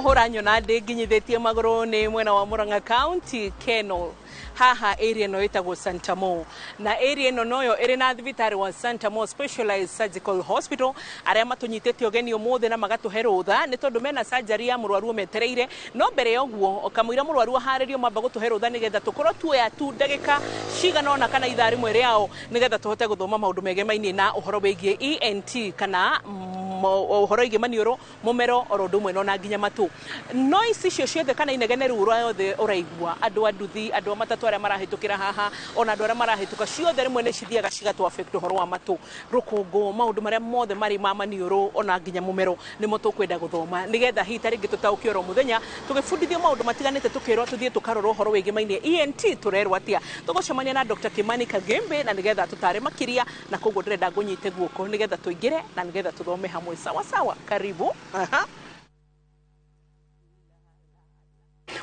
Ũranyona ndĩ nginyithĩtie magũrũ nĩ mwena wa Murang'a County, Kenol. Haha area ĩno ĩtagwo Santamo, na area ĩno noyo ĩrĩ na thibitarĩ wa Santamo Specialized Surgical Hospital, arĩa matũnyitĩte ũgeni ũmũthĩ na magatũhe rũtha nĩ tondũ mena surgery ya mũrwaru metereire. No mbere ya ũguo, kamũira mũrwaru aharĩrio, mamba gũtũhe rũtha nĩgetha tũkorwo tuoya tu ndagĩka cigana ũna kana ithaa rĩmwe rĩao, nĩgetha tũhote gũthoma maũndũ megemainie na ũhoro wĩgiĩ ENT, kana ũhoro wĩgiĩ maniũrũ, mũmero, oro ũndũ ũmwe na nginya matũ. No ici icio ciothe kana inegene rĩu rĩothe ũraigua, andũ a nduthi, andũ a matatũ arĩa marahĩtũkĩra haha, ona andũ arĩa marahĩtũka, ciothe rĩmwe nĩ cithiaga cigatũ affect ũhoro wa matũ, rũkũngũ, maũndũ marĩa mothe marĩ ma maniũrũ ona nginya mũmero, nĩmo tũkwenda gũthoma nĩgetha hihi ta rĩngĩ tũtaũkio oro mũthenya tũgĩbundithio maũndũ matiganĩte, tũkĩrwo tũthiĩ tũkarora ũhoro wĩgĩmainie ENT. Tũrerwo atĩa? Tũgũcemania na Dr. Kimani Kagembe na nĩgetha tũtare makĩria, na koguo ndĩrenda ngũnyite guoko nĩgetha tũingĩre na nĩgetha tũthome hamwe. Sawa sawa, karibu. Aha.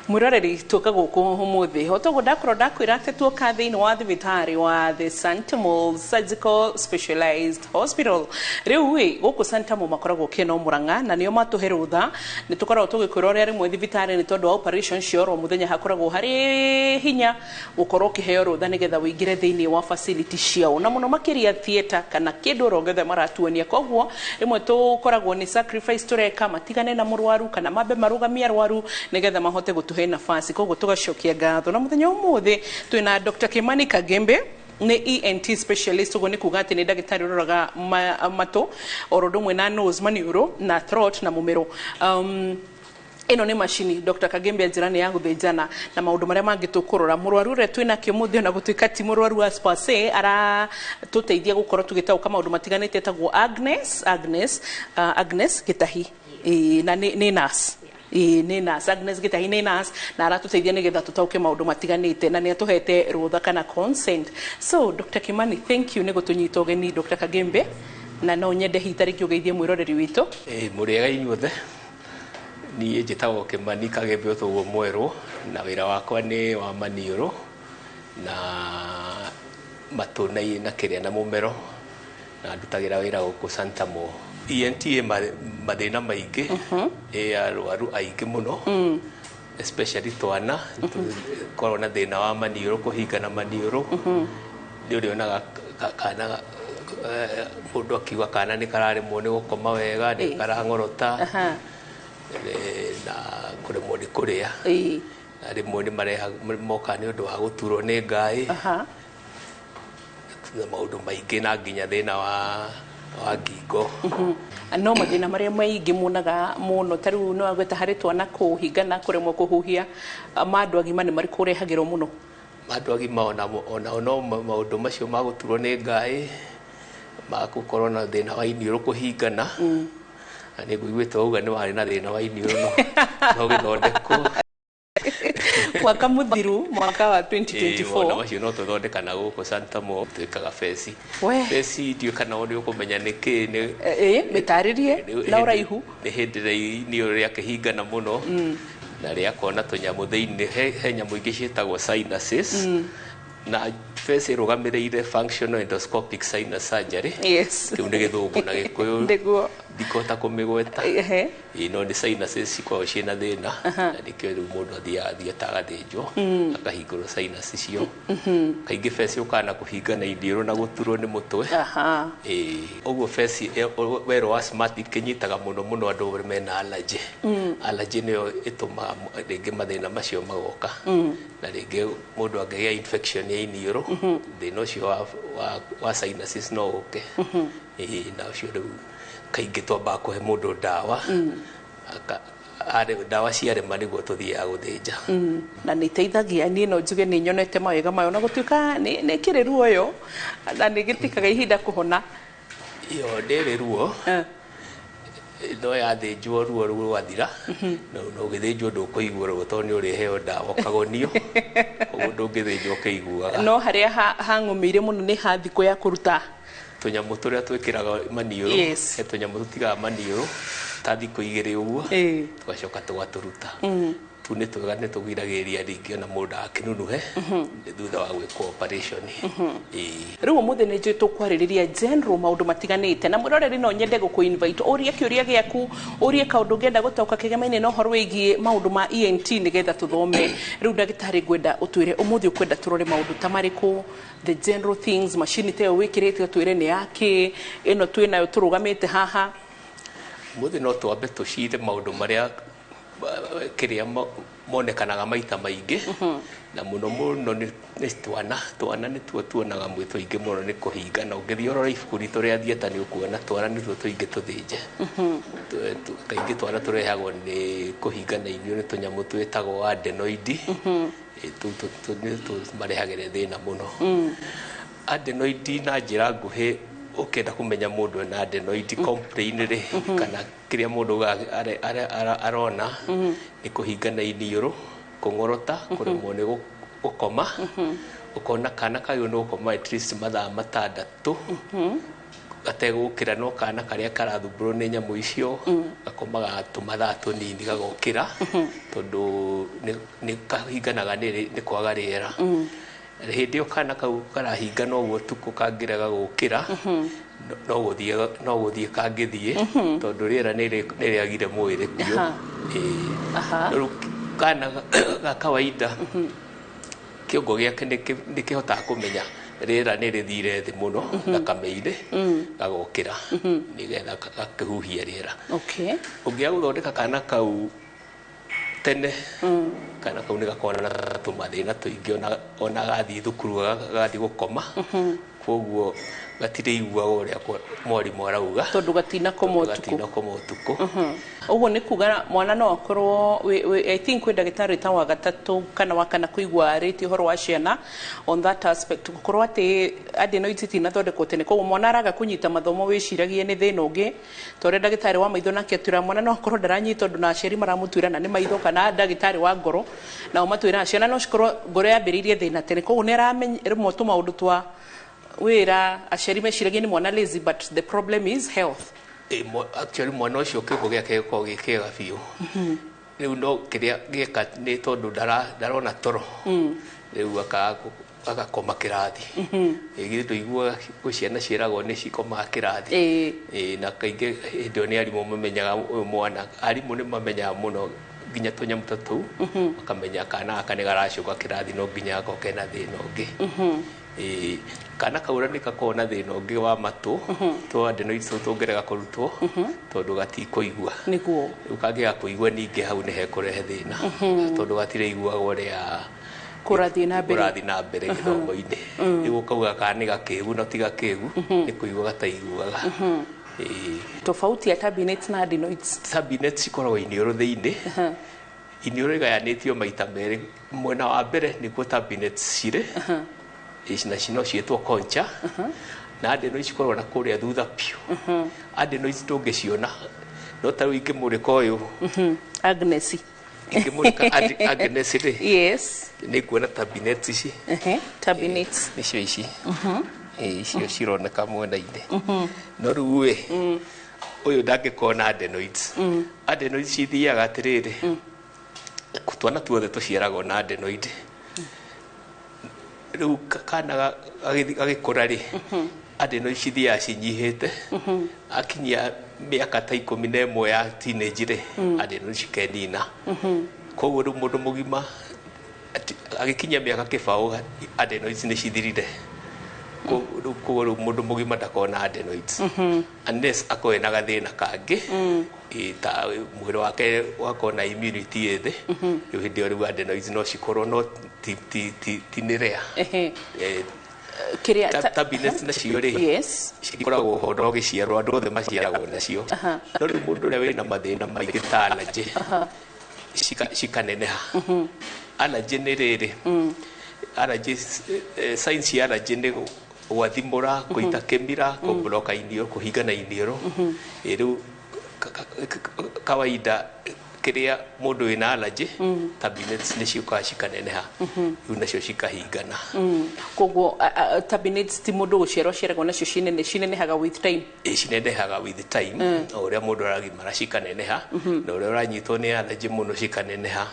Mwĩroreri, tuoka gũkũ ũmũthĩ o toguo ndakorwo ndakwĩra atĩ tuoka thĩinĩ wa thibitarĩ wa the Santamol Surgical Specialized Hospital. Rĩu ĩ gũkũ Santamol makoragwo Keno Murang'a, na nĩo matũhe rũtha. Nĩ tũkoragwo tũgĩkwĩra ũrĩa rĩmwe thibitarĩ, nĩ tondũ wa operation cia oro mũthenya, hakoragwo harĩ hinya gũkorwo ũkĩheo rũtha nĩgetha ũingĩre thĩinĩ wa facility ciao, na mũno makĩria theatre kana kĩndũ oro gĩothe maratuonia. Koguo rĩmwe tũkoragwo nĩ sacrifice tũreka, matigane na mũrwaru kana mambe marũgamie arwaru nĩgetha mahote gũtũhe nafasi. Koguo tũgacokia ngatho, na mũthenya ũmũthĩ twĩna Dr. Kimani Kagembe, nĩ ENT specialist. Ũguo nĩ kuga atĩ nĩ ndagĩtarĩ ũroraga matũ oro ũndũ ũmwe na nose, maniũrũ na throat na mũmero. Ĩno nĩ macini Dr. Kagembe anjĩra nĩ ya gũthĩnjana, na maũndũ marĩa mangĩ tũkũrora. Mũrwaru ũrĩa twĩnake ũmũthĩ, ona gũtuĩka ti mũrwaru as per se, aratũteithia gũkorwo tũgĩtaũka maũndũ matiganĩte, etagwo Agnes Gĩtahi. Ĩĩ, na nĩ nurse. Ĩĩ, nĩ nurse Agnes Gĩtahi, nĩ nurse na aratũteithia nĩgetha tũtaũke maũndũ matiganĩte, na nĩ atũhete rũtha kana consent. So Dr. Kimani, thank you nĩ gũtũnyita ũgeni. Dr. Kagembe, na no nyende hihi ta rĩngĩ ũgeithie mwĩroreri witũ. Ĩĩ, mũrĩega inyuothe. Niĩ njĩtagwo Kĩmani Kagembe ũtũguo mwerũ, na wĩra wakwa nĩ wa maniũrũ na matũ na kĩrĩa na mũmero, na ndutagĩra wĩra gũkũ Santamo. ENT ĩ mathĩna maingĩ, ĩ arwaru aingĩ mũno, especially twana korwo na thĩna wa maniũrũ, kũhingana maniũrũ. Nĩ ũrĩonaga kana mũndũ akiuga kana nĩ kararemwo nĩ gũkoma wega, nĩ karang'orota, na kũremwo nĩ kũrĩa. Na rĩmwe nĩ mareha moka nĩ ũndũ wa gũturwo nĩ ngaĩ na maũndũ maingĩ, na nginya thĩna wa ngingo. No mathĩna marĩa maingĩ muonaga mũno, ta rĩu no agweta harĩ twana kũhingana, kũremwo kũhuhia, ma andũ agima nĩ marĩkũ ũrehagĩrwo mũno? Andũ agima onao no maũndũ macio ma gũturwo nĩ ngaĩ, ma gũkorwo na thĩna wa iniũrũ kũhingana, na nĩ ngũiguĩte wauga nĩ warĩ na thĩna wa iniũrũ no gĩthondekwo. Mwaka mũthiru, mwaka wa 2024. Ona macio no tũthondeka na gũkũ Santamo twĩkaga feci. Feci, ndiũĩ kana nĩ ũkũmenya nĩ kĩ nĩ. Ĩ, mĩtarĩrie na ũraihu. Nĩ hĩndĩ ĩrĩa iniũrũ rĩakĩhingana mũno na rĩakona tũnyamũ thĩinĩ. He nyamũ ingĩ ciĩtagwo sinuses, na FES ĩrũgamĩrĩire functional endoscopic sinus surgery. Kĩu nĩ gĩthũngũ, na gĩkũyũ ndikũhota kũmĩgweta. Ĩĩ, no nĩ sinuses cikoragwo ciĩna thĩna, na nĩkĩo rĩu mũndũ athiaga thieta agathĩnjwo, akahingũrwo sinus icio. Kaingĩ FES yũkaga na kũhingana iniũrũ na gũturwo nĩ mũtwe. Ĩĩ, ũguo FES werũ asthmatic ĩnyitaga mũno mũno andũ mena allergy. Allergy nĩyo ĩtũmaga rĩngĩ mathĩna macio magoka, na rĩngĩ mũndũ angĩgĩa infection ya iniũrũ, thĩna ũcio wa sinuses no ũke. Ĩĩ, na ũcio rĩu kaingĩ twambaga kũhe mũndũ ndawa, ndawa ciarema nĩguo tũthiaga gũthĩnja. Na nĩ iteithagia. Niĩ no njuge nĩ nyonete mawega mayo, na gũtuĩka nĩ kĩrĩ ruoyo na nĩ gĩtikaga ihinda kũhona. Ĩyo ndĩrĩ ruo. No yathĩnjwo ruo rũu rwathira, no ũgĩthĩnjwo ndũkũigua ruo tondũ nĩ ũrĩheo ndawa ũkagonio, koguo ndũngĩthĩnjwo ũkĩiguaga. No harĩa hang'ũmĩire mũno nĩ ha thikũ ya kũruta tũnyamũ tũrĩa twĩkĩraga maniũrũ. He tũnyamũ tũtigaga maniũrũ ta thikũ 2 ũguo, tũgacoka tũgatũruta. Tu nĩ twega nĩ tũgiragĩrĩria rĩngĩ ona mũndũ ndagakĩnunuhe thutha wa gwĩkwo operation. Ĩĩ. Rĩu ũmũthĩ nĩ njũĩ tũkwarĩrĩria general maũndũ matiganĩte, na mwĩroreri no nyende gũkũ invite ũrie kĩũria gĩaku, ũrie kaũndũ ũngĩenda gũtaũka kĩgema-inĩ na ũhoro wĩgiĩ maũndũ ma ENT nĩgetha tũthome. Rĩu ndagĩtarĩ, ngwenda ũtwĩre ũmũthĩ ũkwenda tũrore maũndũ ta marĩkũ, the general things, macini ta ĩyo wĩkĩrĩte ũtwĩre nĩ yakĩ, ĩno twĩnayo tũrũgamĩte haha. Mũthĩ no twambe tũcire maũndũ marĩa kĩrĩa monekanaga maita maingĩ, na mũno mũno nĩ twana nĩtuo tuonaga mwĩ tũingĩ mũno nĩ kũhingana. Ũngĩthiĩ ũrore ibuku ritũ rĩa theatre nĩ ũkuona twana nĩtuo tũingĩ tũthĩnje. Kaingĩ twana tũrehagwo nĩ kũhingana irio nĩ tũnyamũ twĩtagwo adenoid. Tũu nĩ tũmarehagĩre thĩna mũno. Adenoid, na njĩra nguhĩ, ũkĩenda kũmenya mũndũ ena adenoid complain rĩ, kana kĩrĩa mũndũ augaga arona nĩ kũhingana iniũrũ, kũng'orota, kũremwo nĩ gũkoma, ũkona kana kagĩrĩirwo nĩ gũkoma at least mathaa 6 gategũkĩra, no kana karĩa karathumbũrwo nĩ nyamũ icio gakomaga tũmathaa tũnini gagokĩra, tondũ nĩ kahinganaga nĩ kwaga rĩera. Hĩndĩ ĩyo kana kau karahingana ũguo ũtukũ kangĩrega gũkĩra, no gũthiĩ kangĩthiĩ, tondũ rĩera nĩ rĩagire mwĩrĩ biũ. Ĩĩ. Rĩu kana ga kawaida kĩongo gĩake nĩ kĩhotaga kũmenya rĩera nĩ rĩthire thĩ mũno thakame-inĩ, gagokĩra nĩgetha gakĩhuhie rĩera. Ũngĩaga gũthondeka kana kau tene, kana kau nĩ gakoragwo na tũmathĩna tũingĩ ona gathiĩ thukuru, gathiĩ gũkoma, koguo gatirĩiguaga ũrĩa mwarimũ arauga. Tondũ gatinakoma ũtukũ. Gatinakoma ũtukũ. Ũguo nĩ kuga mwana no akorwo I think kwĩ ndagĩtarĩ ta wa gatatũ kana wa kana kũigua arĩtie ũhoro wa ciana on that aspect, gũkorwo atĩ adenoids itinathondekwo tene, koguo mwana araga kũnyita mathomo, wĩciragie nĩ thĩna ũngĩ, ta ũrĩa ndagĩtarĩ wa maitho nake atwĩra mwana no akorwo ndaranyita ũndũ, na aciari maramũtuĩra na nĩ maitho, kana ndagĩtarĩ wa ngoro nao matwĩra ciana no cikorwo ngoro yambĩrĩirie thĩna tene, koguo nĩ aramenyerwo tũmaũndũ twa wĩra, aciari meciragie nĩ mwana lazy, but the problem is health. Actually mwana ũcio kĩongo gĩake gĩkoragwo gĩ kĩega biũ. Rĩu no kĩrĩa gĩeka nĩ tondũ ndarona toro, rĩu agakoma kĩrathi. Githĩ ndũiguaga gwĩ ciana ciĩragwo nĩ cikomaga kĩrathi? Ĩĩ. Ĩ, na kaingĩ hĩndĩ ĩyo nĩ arimũ mamenyaga ũyũ mwana, arimũ nĩ mamenyaga mũno nginya tũnyamũ ta tũu, makamenya kana gaka nĩ garacoka kĩrathi, no nginya gakorwo kena thĩna ũngĩ. Ĩ, kana kau nĩ gakoragwo na thĩna ũngĩ wa matũ, tũ adenoids tũu tũngĩrega kũrutwo, tondũ gatikũigua. Rĩu kangĩaga kũigua ningĩ hau nĩ hekũrehe thĩna, tondũ gatirĩiguaga ũrĩa kũrathiĩ na mbere. Kũrathiĩ na mbere gĩthomo-inĩ. Rĩu ũkauga kana nĩ gakĩgu, no ti gakĩgu, nĩ kũigua gataiguaga. Ĩ. Tofauti ya turbinates na adenoids? Turbinates cikoragwo iniũrũ thĩinĩ. Iniũrũ ĩgayanĩtio maita merĩ. Mwena wa mbere nĩkuo turbinates cirĩ. Ici nacio no ciĩtwo concha, na adenoids cikoragwo na kũrĩa thutha biũ. Adenoids ndũngĩciona, no ta rĩu ingĩmũrĩka ũyũ, Agnes. Ingĩmũrĩka Agnes rĩ, nĩ nguona turbinates ici. Turbinates. Nĩcio ici. Ĩ, icio cironeka mwena-inĩ, no rĩu ĩ ũyũ ndangĩkorwo na adenoids. Adenoids cithiaga atĩrĩrĩ, twana tuothe tũciaragwo na adenoid. Rĩu kana gagĩkũra rĩ, adenoids cithiaga cinyihĩte. Akinyia mĩaka ta 11 ya teenage rĩ, adenoids cikenina. Koguo rĩu mũndũ mũgima agĩkinyia mĩaka 20, adenoids nĩ cithirire. Koguo rĩu mũndũ mũgima ndakoragwo na adenoids unless akorwo ena gathĩna kangĩ. Ĩ, ta mwĩrĩ wake wakorwo na immunity ĩ thĩ, rĩu hĩndĩ ĩyo rĩu adenoids no cikorwo, no ti nĩ rare. Kĩrĩa Turbinates nacio rĩ, cikoragwo ho no gĩciarwo, andũ othe maciaragwo nacio, no rĩu mũndũ ũrĩa wĩna mathĩna maingĩ ta allergy, cikaneneha. Allergy nĩ rĩrĩ, allergy, signs cia allergy nĩ gwathimũra, kũita kĩmira, kũbloka iniũrũ, kũhingana iniũrũ. Ĩ, rĩu kawaida Kĩrĩa mũndũ wĩna allergy, turbinates nĩ ciũkaga cikaneneha, rĩu nacio cikahingana. Koguo turbinates ti mũndũ gũciarwo aciaragwo nacio cinene, cinenehaga with time? Ĩ, cinenehaga with time, o ũrĩa mũndũ aragimara cikaneneha, na ũrĩa ũranyitwo nĩ allergy mũno cikaneneha.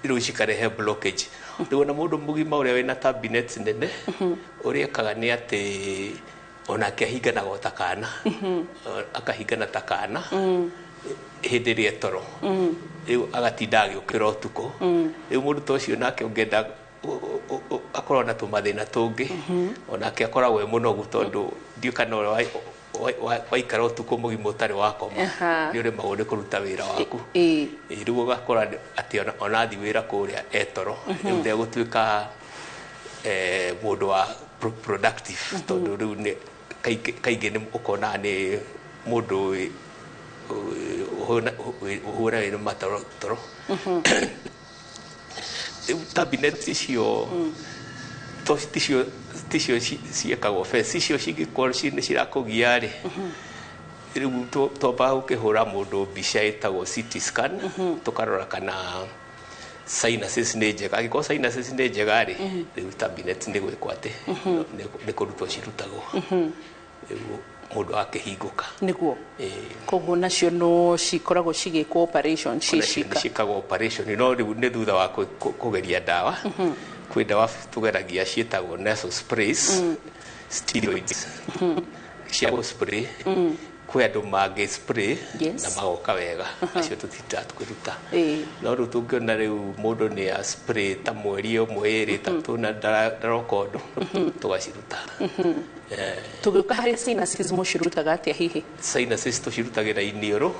Rĩu cikarehe blockage. Rĩu ona mũndũ mũgima ũrĩa wĩna turbinates nene, ũrĩa ekaga nĩ atĩ onake ahinganaga o ta kana, akahingana ta kana hĩndĩ ĩrĩa toro, rĩu agatinda agĩũkĩra ũtukũ. Rĩu mũndũ ta ũcio nake ũngĩenda akorwo na tũmathĩna tũngĩ, onake akoragwo e mũnogu, tondũ ndiũ kana ũrĩa waikara ũtukũ mũgima ũtarĩ wakoma, nĩ ũremagwo nĩ kũruta wĩra waku. Ĩ, rĩu ũgakora atĩ ona athiĩ wĩra kũrĩa etoro, rĩu ndegũtuĩka mũndũ wa productive, tondũ rĩu nĩ kaingĩ nĩ ũkona nĩ mũndũ ũhũragwo nĩ matoro toro. Rĩu turbinates icio to ticio ciĩkagwo first. Icio cingĩkorwo nĩ cirakũgia rĩ, rĩu twambaga gũkĩhũra mũndũ mbica ĩtagwo CT scan, tũkarora kana sinuses nĩ njega. Angĩkorwo sinuses nĩ njega rĩ, rĩu turbinates nĩ gwĩkwo atĩ nĩ kũrutwo cirutagwo, rĩu mũndũ akĩhingũka. Nĩguo. Ĩĩ. Koguo nacio no cikoragwo cigĩkwo operation? Onacio nĩ cicika ciĩkagwo operation, no rĩu nĩ thutha wa kũgeria ndawa. Kwĩ ndawa tũgeragia ciĩtagwo nasal sprays, steroids cia gũ spray. Kwĩ andũ mangĩ spray na magoka wega, acio tũtindaga tũkĩruta. No rĩu tũngĩona rĩu mũndũ nĩ a spray ta mweri ũmwe, ĩrĩ, ĩtatũ na ndaroka ũndũ, tũgaciruta. Tũgĩũka harĩ sinuses, mũcirutaga atĩa hihi? Sinuses tũcirutagĩra iniũrũ.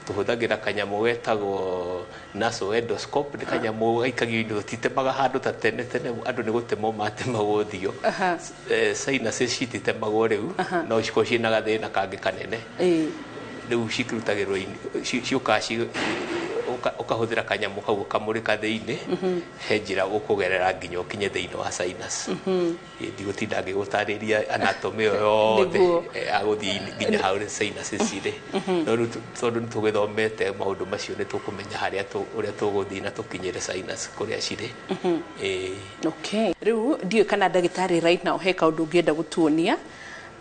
Tũhũthagĩra kanyamũ getagwo nasal endoscope. Nĩ kanyamũ gaikagio iniũrũ, titemaga handũ ta tene tene andũ nĩ gũtemwo matemagwo ũthiũ. Sinuses cititemagwo rĩu, no cikorwo ciĩna gathĩna kangĩ kanene. Rĩu cikĩrutagĩrwo ciũkaga ũkahũthĩra kanyamũ kau ũkamũrĩka thĩinĩ, he njĩra ũkũgerera nginya ũkinye thĩinĩ wa sinus. Ndigũtinda ngĩgũtarĩria anatomy ĩyo yothe. Agũthiĩ nginya hau sinuses cirĩ, no rĩu tondũ nĩ tũgĩthomete maũndũ macio, nĩ tũkũmenya harĩa ũrĩa tũgũthiĩ na tũkinyĩre sinus kũrĩa cirĩ. Okay, rĩu ndiũĩ kana ndagĩtarĩ right now he kaũndũ ũngĩenda gũtuonia,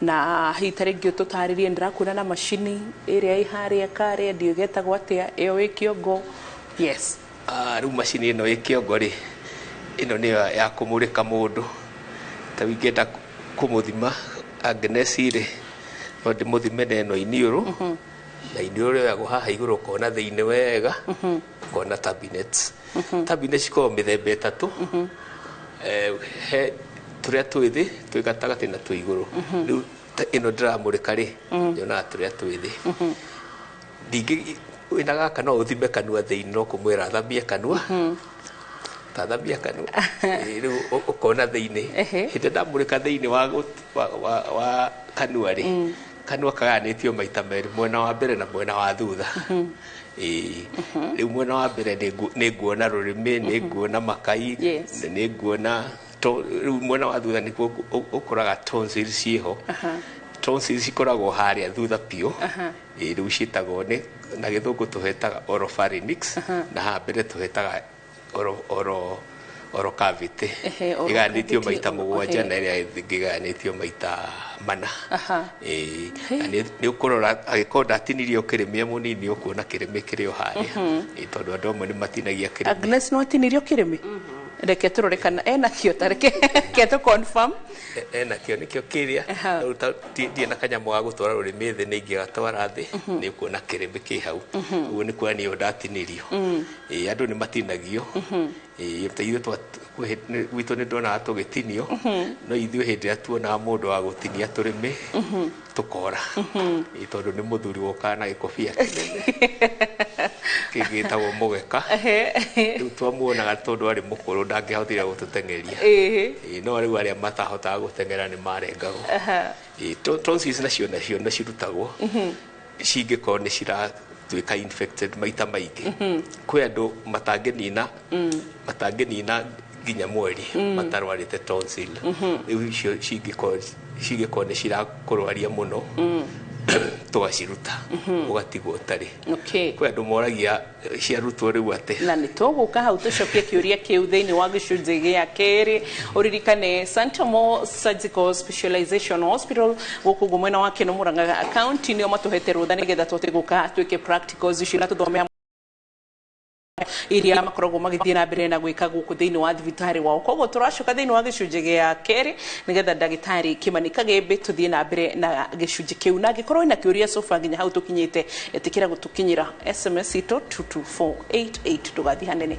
na hihi ta rĩngĩ ũtũtarĩrie. Ndĩrakuona na macini ĩrĩa ĩ harĩa karĩa, ndiũĩ getagwo atĩa, ĩyo ĩ kĩongo, yes. Ah, rĩu macini ĩno ĩ kĩongo rĩ, ĩno nĩyo ya kũmũrĩka mũndũ. Ta ingĩenda kũmũthima Agnes rĩ, no ndĩmũthime na ĩno iniũrũ, na iniũrũ rĩoyagwo haha igũrũ, ũkona thĩinĩ wega, ũkona turbinates. Turbinates cikoragwo mĩthemba ĩtatũ. He tũrĩa twĩ thĩ, twĩ gatagatĩ na twĩ igũrũ. Rĩu ta ĩno ndĩramũrĩka rĩ, nyonaga tũrĩa twĩ thĩ. Ningĩ wĩna gaka no ũthime kanua thĩinĩ, no kũmwĩra athamie kanua, tathamia kanua. Rĩu ũkona thĩinĩ. Hĩndĩ ndamũrĩka thĩinĩ wa, wa kanua rĩ, kanua kagayanĩtio maita merĩ, mwena wa mbere na mwena wa thutha. Ĩĩ. Rĩu mwena wa mbere nĩ nguona rũrĩmĩ, nĩ nguona makai, nĩ nguona rĩu mwena wa thutha nĩkuo ũkoraga tonsils ciĩho. Tonsils cikoragwo harĩa thutha biũ. Ĩĩ, rĩu ciĩtagwo nĩ na gĩthũngũ tũhetaga oropharynx, na haha mbere tũhetaga oro cavity. Oral Ĩgayanĩtio cavity, maita 7 na ĩrĩa ĩngĩ ĩgayanĩtio maita 4. Ĩĩ, na nĩ ũkũrora angĩkorwo ndatinirio kĩrĩmĩ e mũnini, ũkuona kĩrĩmĩ kĩrĩ o harĩa. Ĩĩ, tondũ andũ amwe nĩ matinagia kĩrĩmĩ. Agnes no atinirio kĩrĩmĩ? Reke tũrore kana ena kĩo, ta reke reke tũ confirm. Ena kĩo, nĩkĩo kĩrĩa. Rĩu ndirĩ na kanyamũ ga gũtwara rũrĩmĩ thĩ, nĩ ingĩgatwara thĩ, nĩ ũkuona kĩrĩmĩ kĩ hau. Ũguo nĩ kuonania ũyũ ndatinirio. Ĩĩ, andũ nĩ matinagio. Ĩĩ, ta ithuĩ gwitũ nĩ ndonaga tũgĩtinio, no ithuĩ hĩndĩ ĩrĩa tuonaga mũndũ wa gũtinia tũrĩmĩ tũkora. Ĩĩ, tondũ nĩ mũthuri wokaga na gĩkobia kĩnene kĩngĩ gĩtagwo mũgeka. Rĩu twamuonaga, tondũ arĩ mũkũrũ ndangĩahotire gũtũteng'eria. Ĩĩ, no rĩu arĩa matahotaga gũteng'era nĩ marengagwo. Ĩĩ, tonsils nacio nĩ cirutagwo cingĩkorwo nĩ ciratuĩka infected maita maingĩ. Kwĩ andũ matangĩnina nginya mweri matarwarĩte tonsil. Rĩu icio cingĩkorwo nĩ cirakũrwaria mũno, Tũgaciruta, ũgatigwo ũtarĩ. Okay. Kwĩ andũ moragia ciarutwo rĩu atĩ. Na nĩ tũgũka hau tũcokie kĩũria kĩu thĩinĩ wa gĩcunjĩ gĩa kerĩ. Ũririkane Santamo Surgical Specialization Hospital gũkũ ũguo mwena wa Keno Murang'a County nĩo matũhete rũtha nĩgetha tũhote gũka twĩke practicals icio na tũthome hamwe iria makoragwo magĩthiĩ na mbere na gwĩka gũkũ thĩinĩ wa thibitarĩ wao. Koguo tũracoka thĩinĩ wa gĩcunjĩ gĩa kerĩ nĩgetha ndagĩtarĩ Kĩmani Kagembe tũthiĩ na mbere na gĩcunjĩ kĩu, na angĩkorwo wĩna kĩũria sofa nginya hau tũkinyĩte, ĩtĩkĩra gũtũkinyĩra SMS itũ 22488. Ndũgathiĩ hanene.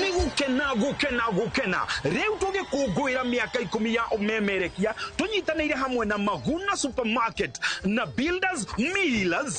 Nĩ gũkena gũkena gũkena rĩu tũgĩkũngũĩra mĩaka 10 ya ũmemerekia tũnyitanĩire hamwe na Maguna Supermarket na Builders Millers.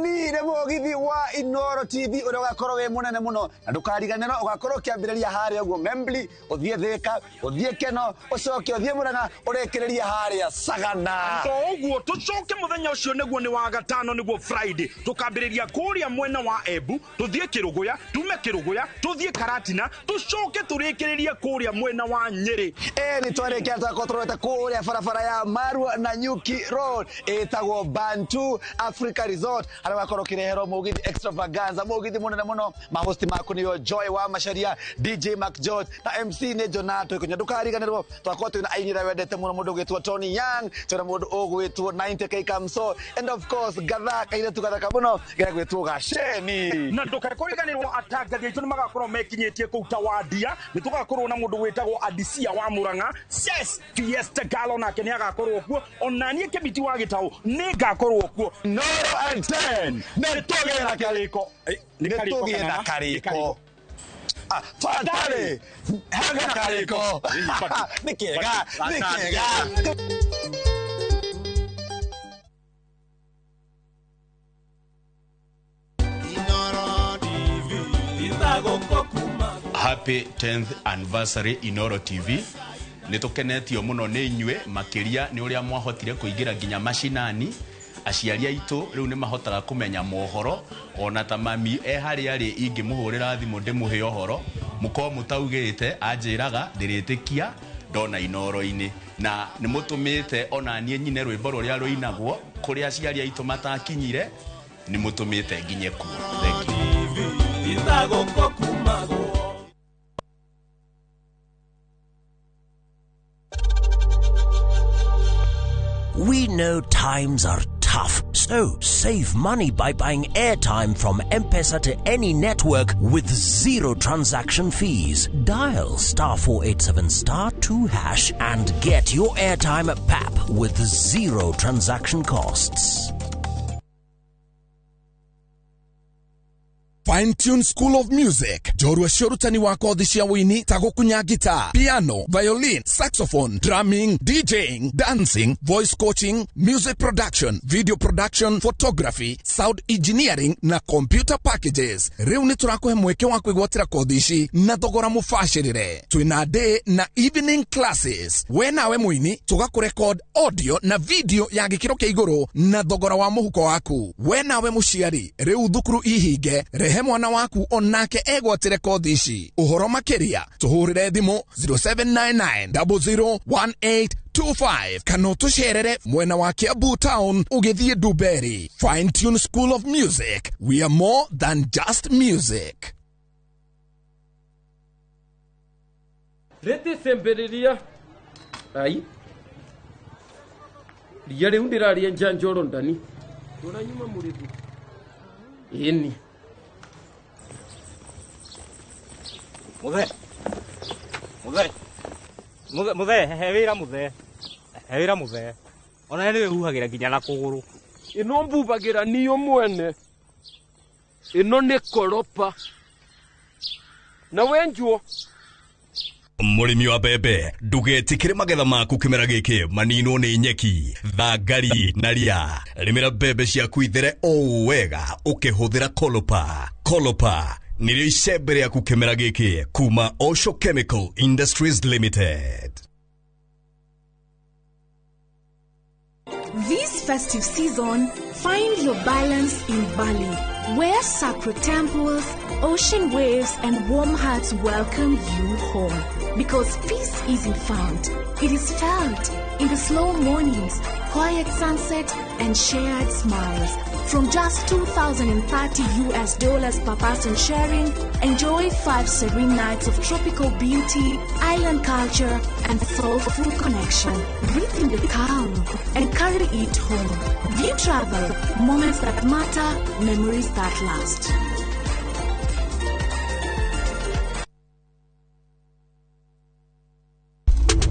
Ni nĩ mũgithi wa Inoro TV ũrĩa ũgakorwo wĩ mũnene mũno, na ndũkariganĩrwo ũgakorwo ũkĩambĩrĩria harĩa ũguo Membli, ũthiĩ Thĩka, ũthiĩ Keno, ũcoke ũthiĩ Mũrang'a, ũrĩkĩrĩria harĩa Sagana. To ũguo, tũcoke mũthenya ũcio nĩguo nĩ wa gatano, nĩguo Friday, tũkambĩrĩria kũrĩa mwena wa Embu, tũthiĩ Kĩrũgũya, tume Kĩrũgũya tũthiĩ Karatina, tũcoke tũrĩkĩrĩrie kũrĩa mwena wa Nyĩrĩ. Ĩ nĩ twarĩkia twakorwo tũrorete kũrĩa barabara ya Marua na Nyuki Road ĩtagwo Bantu Africa Resort, harĩa ũgakorwo ũkĩreherwo mũgithi extravaganza, mũgithi mũnene mũno. Mahosti maku nĩo Joy wa Macharia, DJ Mark George na MC nĩ Jonato Ikunya. Ndũkariganĩrwo twakorwo twĩna aini arĩa wendete mũno, mũndũ ũgwĩtwo Tony Young, twĩna mũndũ ũgwĩtwo 90K Kamso, and of course gatha kairĩtu gathaka mũno gegwĩtwo Gaceni. Na ndũkae kũriganĩrwo atangathi aitũ nĩ magakorwo mekinyĩtie kũu Tawandia. Nĩ tũgakorwo na mũndũ wĩtagwo Adisia wa Mũrang'a, Ses Fiesta Galo, nake nĩ agakorwo kuo. Ona niĩ Kĩmiti wa Gĩtaũ nĩ ngakorwo kuo. Noro and 10 nĩ tũgĩe na karĩko. Nĩ tũgĩe na karĩko. Ah, twatarĩ hena karĩko, nĩ kĩega, nĩ kĩega. Happy 10th anniversary, Inoro TV. Nĩ tũkenetio mũno nĩ inyuĩ, makĩria nĩ ũrĩa mwahotire kũingĩra nginya macinani. Aciari aitũ rĩu nĩ mahotaga kũmenya mohoro, ona ta mami e harĩa arĩ, ingĩmũhũrĩra thimũ ndĩmũhe ũhoro mũkorwo mũtaugĩte, anjĩraga ndĩrĩtĩkia ndona Inoro-inĩ. Na nĩ mũtũmĩte ona niĩ nyine rwĩmbo rũrĩa rũinagwo kũrĩa aciari aitũ matakinyire, nĩ mũtũmĩte nginye kuo. Thank you. We know times are tough, so save money by buying airtime from M-Pesa to any network with zero transaction fees. Dial *487*2# and get your airtime at PAP with zero transaction costs. Fine Tune School of Music, njorua cia ũrutani wa kothi cia wũini ta gũkunya guitar, piano, violin, saxophone, drumming, DJing, dancing, voice coaching, music production, video production, photography, sound engineering na computer packages. Rĩu nĩ tũrakũhe mweke wa kwĩgwatĩra kothi ici na thogora mũbacĩrĩre. Twĩna day na evening classes. We nawe mũini tũgakũrecord audio na video ya gĩkĩro kĩa igũrũ na thogora wa mũhuko waku. We nawe mũciari, rĩu thukuru ihinge, rehe mwana waku onake egwatĩre kothi ici. Ũhoro makĩria tũhũrĩre thimũ 0799 001825 kana ũtũcerere mwena wa Kiambu Town ũgĩthiĩ Dumberi. Fine Tune School of Music, we are more than just music. Rĩtĩ cemberiria ai ria rĩu ndĩraria njanjoro ndani tũranyuma mũrĩthi ĩni. Muthe, muthe, muthe, muthe, he wĩra muthe, he wĩra muthe. Ona nĩ wĩhuhagĩra nginya na kũgũrũ. Ĩno mbubagĩra niyo mwene, ĩno nĩ koropa na wenjuo. Mũrĩmi wa mbembe, ndũgetĩkĩre magetha maku kĩmera gĩkĩ maninwo nĩ nyeki, thangari na ria. Rĩmĩra mbembe ciaku ithere o wega ũkĩhũthĩra Kolopa. Kolopa nĩrĩo icembe rĩaku kĩmera gĩkĩ kuma Osho Chemical Industries Limited. This festive season, find your balance in Bali, where sacred temples, ocean waves, and warm hearts welcome you home. Because peace isn't found, it is felt in the slow mornings, quiet sunset, and shared smiles. From just $2,030 US dollars per person sharing, enjoy 5 serene nights of tropical beauty, island culture, and soulful connection. Breathe in the calm and carry it home. View Travel, moments that matter, memories that last.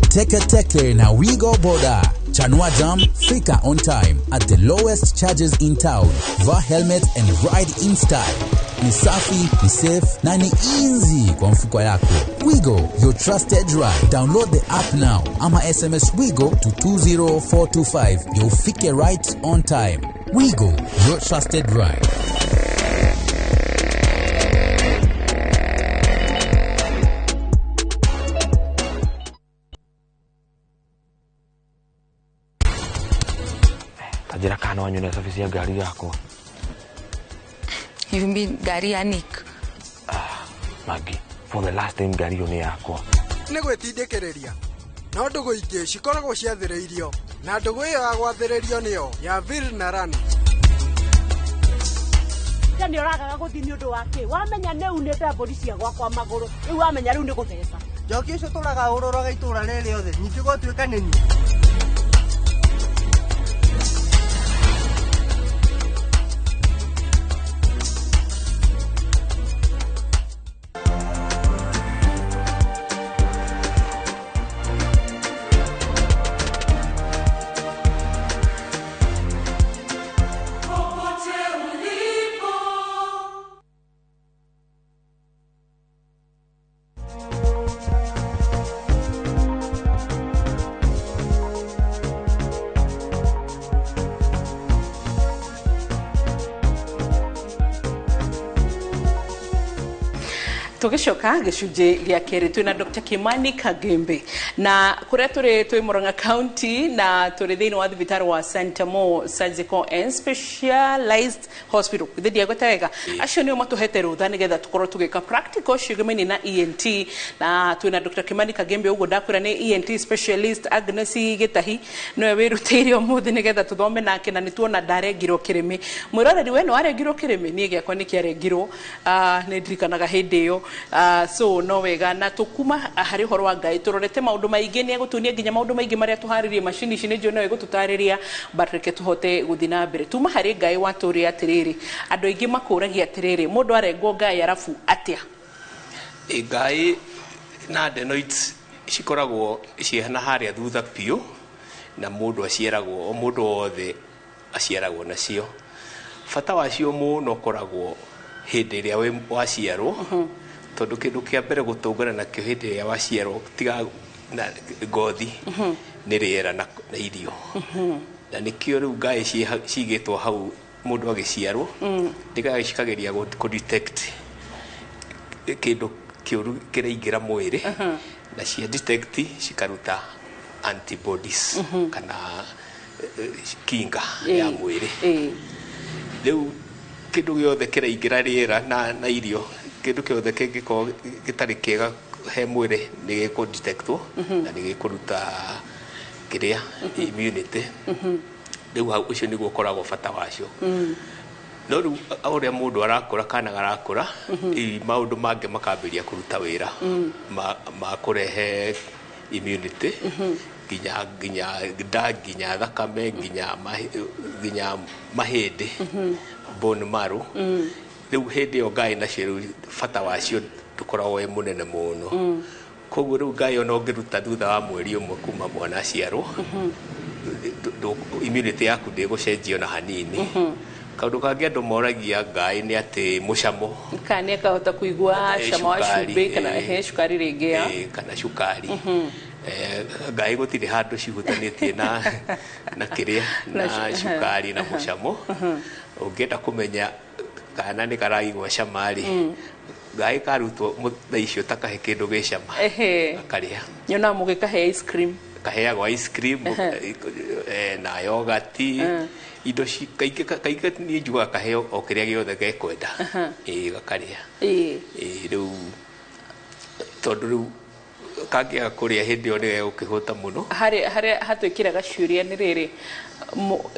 Teke Teke na Wigo Boda. Chanua Jam, fika on time at the lowest charges in town. Vaa helmet and ride in style. Ni safi, ni safe na ni easy kwa mfuko yako. Wigo, your trusted ride. Download the app now ama SMS Wigo to 20425. You'll fike right on time. Wigo, your trusted ride. Njĩra kana wanyone service ya ngari yakwa. You mean ngari ya Nick? Maggie, for the last time ngari ĩyo nĩ yakwa. Nĩ gwĩtindĩkĩrĩria no ndũgũ ingĩ cikoragwo ciathĩrĩirio na ndũgũ ĩyo ya gwathĩrĩrio nĩyo ya Vil na Rani. Nĩ ũragaga gũthiĩ nĩ ũndũ wa kĩ? Wamenya nĩ unĩte mbũri cia gwakwa magũrũ, rĩu wamenya rĩu nĩ gũtheca. Njoki ũcio tũraga ũrũraga itũũra rĩrĩ rĩothe, ningĩ gwatuĩka nĩ niĩ. Tugicoka gĩcunjĩ gĩa kerĩ twĩna Dr. Kimani Kagembe na kũrĩa tũrĩ twĩ Murang'a County na tũrĩ thĩinĩ wa thibitarĩ wa St. Mo Surgical and Specialized Hospital. Githĩ ndiagweta wega? Acio nĩo matũhete rũtha nĩgetha tũkorwo tũgĩka practical ciĩgemaine na ENT na twĩna Dr. Kimani Kagembe ũguo ndakwĩra nĩ ENT specialist. Agnes Gĩtahi nĩwe wĩrutĩire ũmũthĩ nĩgetha tũthome nake na nĩtuona ndarengirwo kĩrĩmĩ. Mwĩroreri we nĩwarengirwo kĩrĩmĩ? Niĩ gĩakwa nĩkĩarengirwo, nĩ ndirikanaga hĩndĩ ĩyo. So no wega na tukuma harĩ ũhoro wa Ngai tũrorete maũndũ maingĩ nĩ egũtuonia nginya maũndũ maingĩ marĩa tũharĩrie macini ici nĩ njũĩ no ĩgũtũtarĩria, but reke tũhote gũthiĩ na mbere. Tuma harĩ Ngai watũria atĩrĩrĩ, andũ aingĩ makũragia atĩrĩrĩ, mũndũ arengwo Ngai arabu atĩa? Ngai na adenoids cikoragwo ciĩna harĩa thutha biũ na mũndũ aciaragwo, o mũndũ wothe aciaragwo nacio. Bata wacio mũno ũkoragwo hĩndĩ ĩrĩa waciarwo, tondũ kĩndũ kĩa mbere gũtũngana nakĩo hĩndĩ ĩrĩa waciarwo tiga na ngothi nĩ rĩera na irio. Na nĩkĩo rĩu ngaĩ cigĩtwo hau mũndũ agĩciarwo, nĩgetha cikageria kũ detect kĩndũ kĩũru kĩraingĩra mwĩrĩ, na cia detect cikaruta antibodies kana kinga ya mwĩrĩ. Rĩu kĩndũ gĩothe kĩraingĩra rĩera na irio, kĩndũ gĩothe kĩngĩkorwo gĩtarĩ kĩega he mwĩrĩ nĩ gĩkũ detectwo na nĩ gĩkũruta kĩrĩa immunity. Rĩu hau ũcio nĩguo ũkoragwo bata wacio. No rĩu ũrĩa mũndũ arakũra kana arakũra, maũndũ mangĩ makambĩrĩria kũruta wĩra ma kũrehe immunity nginya nda, nginya thakame, nginya mahĩndĩ, bone marrow. Rĩu hĩndĩ ĩyo ngaĩ nacio rĩu bata wacio ndũkoragwo wĩ mũnene mũno. Koguo rĩu ngaĩ ona ũngĩruta thutha wa mweri ũmwe kuma mwana aciarwo, immunity yaku ndĩgũcenjia ona hanini. Kaũndũ kangĩ andũ moragia ngaĩ nĩ atĩ mũcamo, kana nĩ akahota kũigua cama wa cumbĩ kana he cukari rĩngĩ, kana cukari. Ngai gũtirĩ handũ cihutanĩtie na kĩrĩa na cukari na mũcamo. Ũngĩenda kũmenya kana nĩ karaigua cama rĩ, ngai karutwo thaa icio ta kahe kĩndũ gĩ cama gakarĩa. Nyonaga mũgĩkahe ice cream. Kaheagwo ice cream, Na yogati. Indo kaingĩ kaingĩ niĩ njugaga kaheo o kĩrĩa gĩothe gekwenda. Ĩĩ, gakarĩa. Ĩĩ, rĩu tondũ rĩu kangĩaga kũrĩa hĩndĩ ĩyo nĩ gegũkĩhũta mũno. Harĩa hatwĩkĩraga ciũria nĩ rĩrĩ,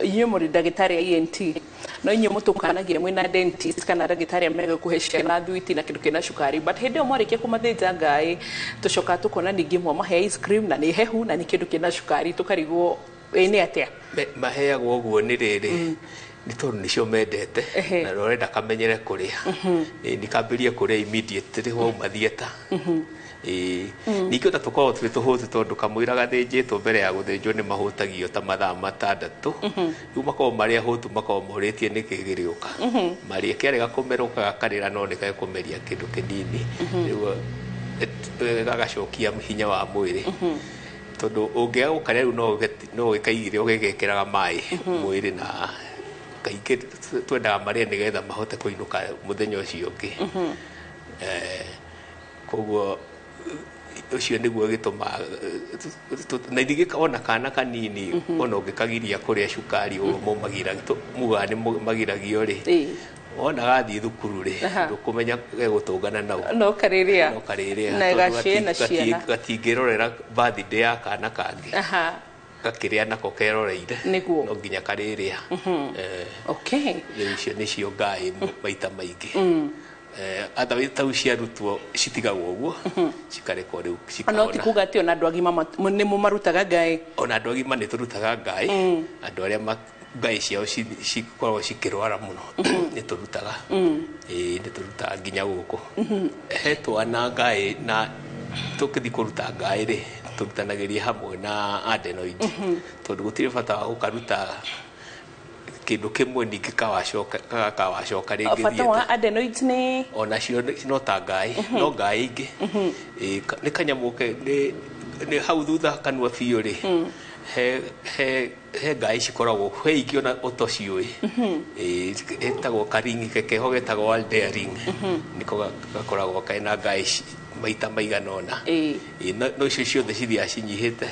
inyuĩ mũrĩ ndagĩtarĩ a ENT, no inyuĩ mũtũkanagia mwĩna dentist kana ndagĩtarĩ arĩa megũkũhe ciana thwiti na kĩndũ kĩna cukari, but hĩndĩ ĩyo mwarĩkia kũmathĩnja ngaĩ, tũcokaga tũkona ningĩ mwamahe ice cream na nĩ hehu na nĩ kĩndũ kĩna cukari, tũkarigwo ĩ nĩ atĩa. Maheagwo ũguo nĩ rĩrĩ, nĩ tondũ nĩcio mendete na ũrenda kamenyere kũrĩa. Ĩĩ, ndikambĩrie kũrĩa immediately wauma theatre. Ĩĩ. Ningĩ ona tũkoragwo twĩ tũhũtu tondũ kamũira gathĩnjĩtwo, mbere ya gũthĩnjwo nĩ mahũtagio ta mathaa 6. Rĩu makoragwo marĩ ahũtu, makoragwo morĩtie nĩkĩ gĩrĩũka marĩe. Kĩarega kũmerũka gakarĩra, no nĩ gekũmeria kĩndũ kĩnini. Rĩu gagacokia hinya wa mwĩrĩ, tondũ ũngĩaga gũkarĩa rĩu no ũgĩkaigire ũgĩgekĩraga maĩ mwĩrĩ, na kaingĩ twendaga marĩe nĩgetha mahote kũinũka mũthenya ũcio ũngĩ. Koguo ũcio nĩguo gĩtũmaga na ningĩ ona kana kanini, ona ũngĩkagiria kũrĩa cukari ũguo mũmagira mugaga nĩ magiragio rĩ, wona gathiĩ thukuru rĩ, ndũkũmenya gegũtũngana nau. No karĩrĩa. No karĩrĩa. Na tondũ gacĩe na ciana. Gatingĩrorera birthday ya kana kangĩ gakĩrĩa nako keroreire. No nginya karĩrĩa. Rĩu icio nĩcio ngaĩ maita maingĩ. Otherwise tau ciarutwo citigagwo ũguo, cikarekwo rĩu No ti cikahona. Kuga atĩ ona andũ agima nĩ mũmarutaga ngaĩ? Ona andũ agima nĩ tũrutaga ngaĩ. Andũ arĩa ngaĩ ciao cikoragwo cikĩrwara mũno nĩ tũrutaga. Ĩĩ, nĩ tũrutaga nginya gũkũ he twana ngaĩ, na tũkĩthiĩ kũruta ngaĩ rĩ, tũrutanagĩria hamwe na adenoid, tondũ gũtirĩ bata wa gũkaruta kĩndũ kĩmwe ningĩ kawacoka gakawacoka rĩngĩ. Bata wa Thiete adenoids nĩ? Onacio no ta ngaĩ, no ngaĩ ingĩ. Ĩĩ, nĩ kanyamũ nĩ hau thutha kanua biũ rĩ, he ngaĩ cikoragwo he ingĩ ona ũtociũĩ. Ĩĩ, ĩtagwo karingi keho getagwo Waldeyer ring. Nĩko gakoragwo kena ngaĩ maita maigana ũna. Ĩĩ, no icio ciothe cithiaga cinyihĩte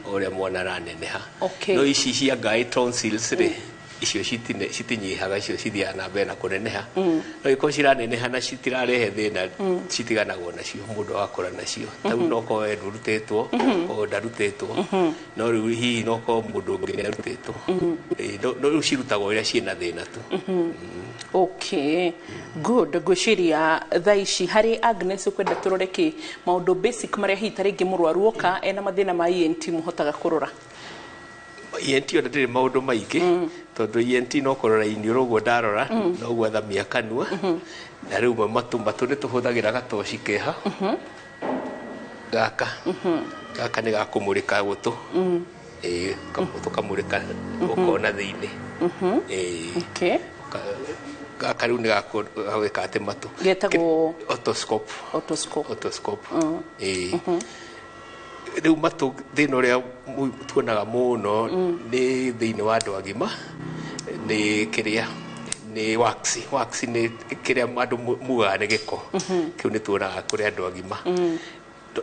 o ũrĩa mwana araneneha. No ici cia ngaĩ tonsils rĩ, icio citinyihaga, icio cithiaga na mbere na kũneneha. No ikorwo ciraneneha na citirarehe thĩna, citiganagwo nacio, mũndũ agakũra nacio. Tau no korwo we ndũrutĩtwo, korwo ndarutĩtwo, no rĩu hihi no korwo mũndũ ũngĩ nĩ arutĩtwo. Ĩĩ, no rĩu cirutagwo rĩrĩa ciĩna thĩna tu. Okay, good. Ngwĩciria thaa ici harĩ Agnes ũkwenda tũrore kĩ maũndũ basic marĩa hihi ta rĩngĩ mũrwaru oka ena mathĩna ma ENT mũhotaga kũrora. ENT ona ndĩrĩ maũndũ maingĩ, tondũ ENT no kũrora iniũrũ ũguo ndarora, no gwathamia kanua, na rĩu matũ nĩ tũhũthagĩra gatoci keha gaka. Gaka nĩ gakũmũrĩka gũtũ. Ĩĩ, tũkamũrĩka ũkona thĩinĩ. Ĩĩ. Gaka rĩu nĩ gagwĩka atĩ matũ. Getagwo? Otoscope. Otoscope. Otoscope. Ĩĩ. Rĩu matũ thĩna ũrĩa tuonaga mũno nĩ thĩinĩ wa andũ agima nĩ kĩrĩa nĩ wax. Wax nĩ kĩrĩa andũ mugaga nĩ gĩko. Kĩu nĩ tuonaga kũrĩ andũ agima.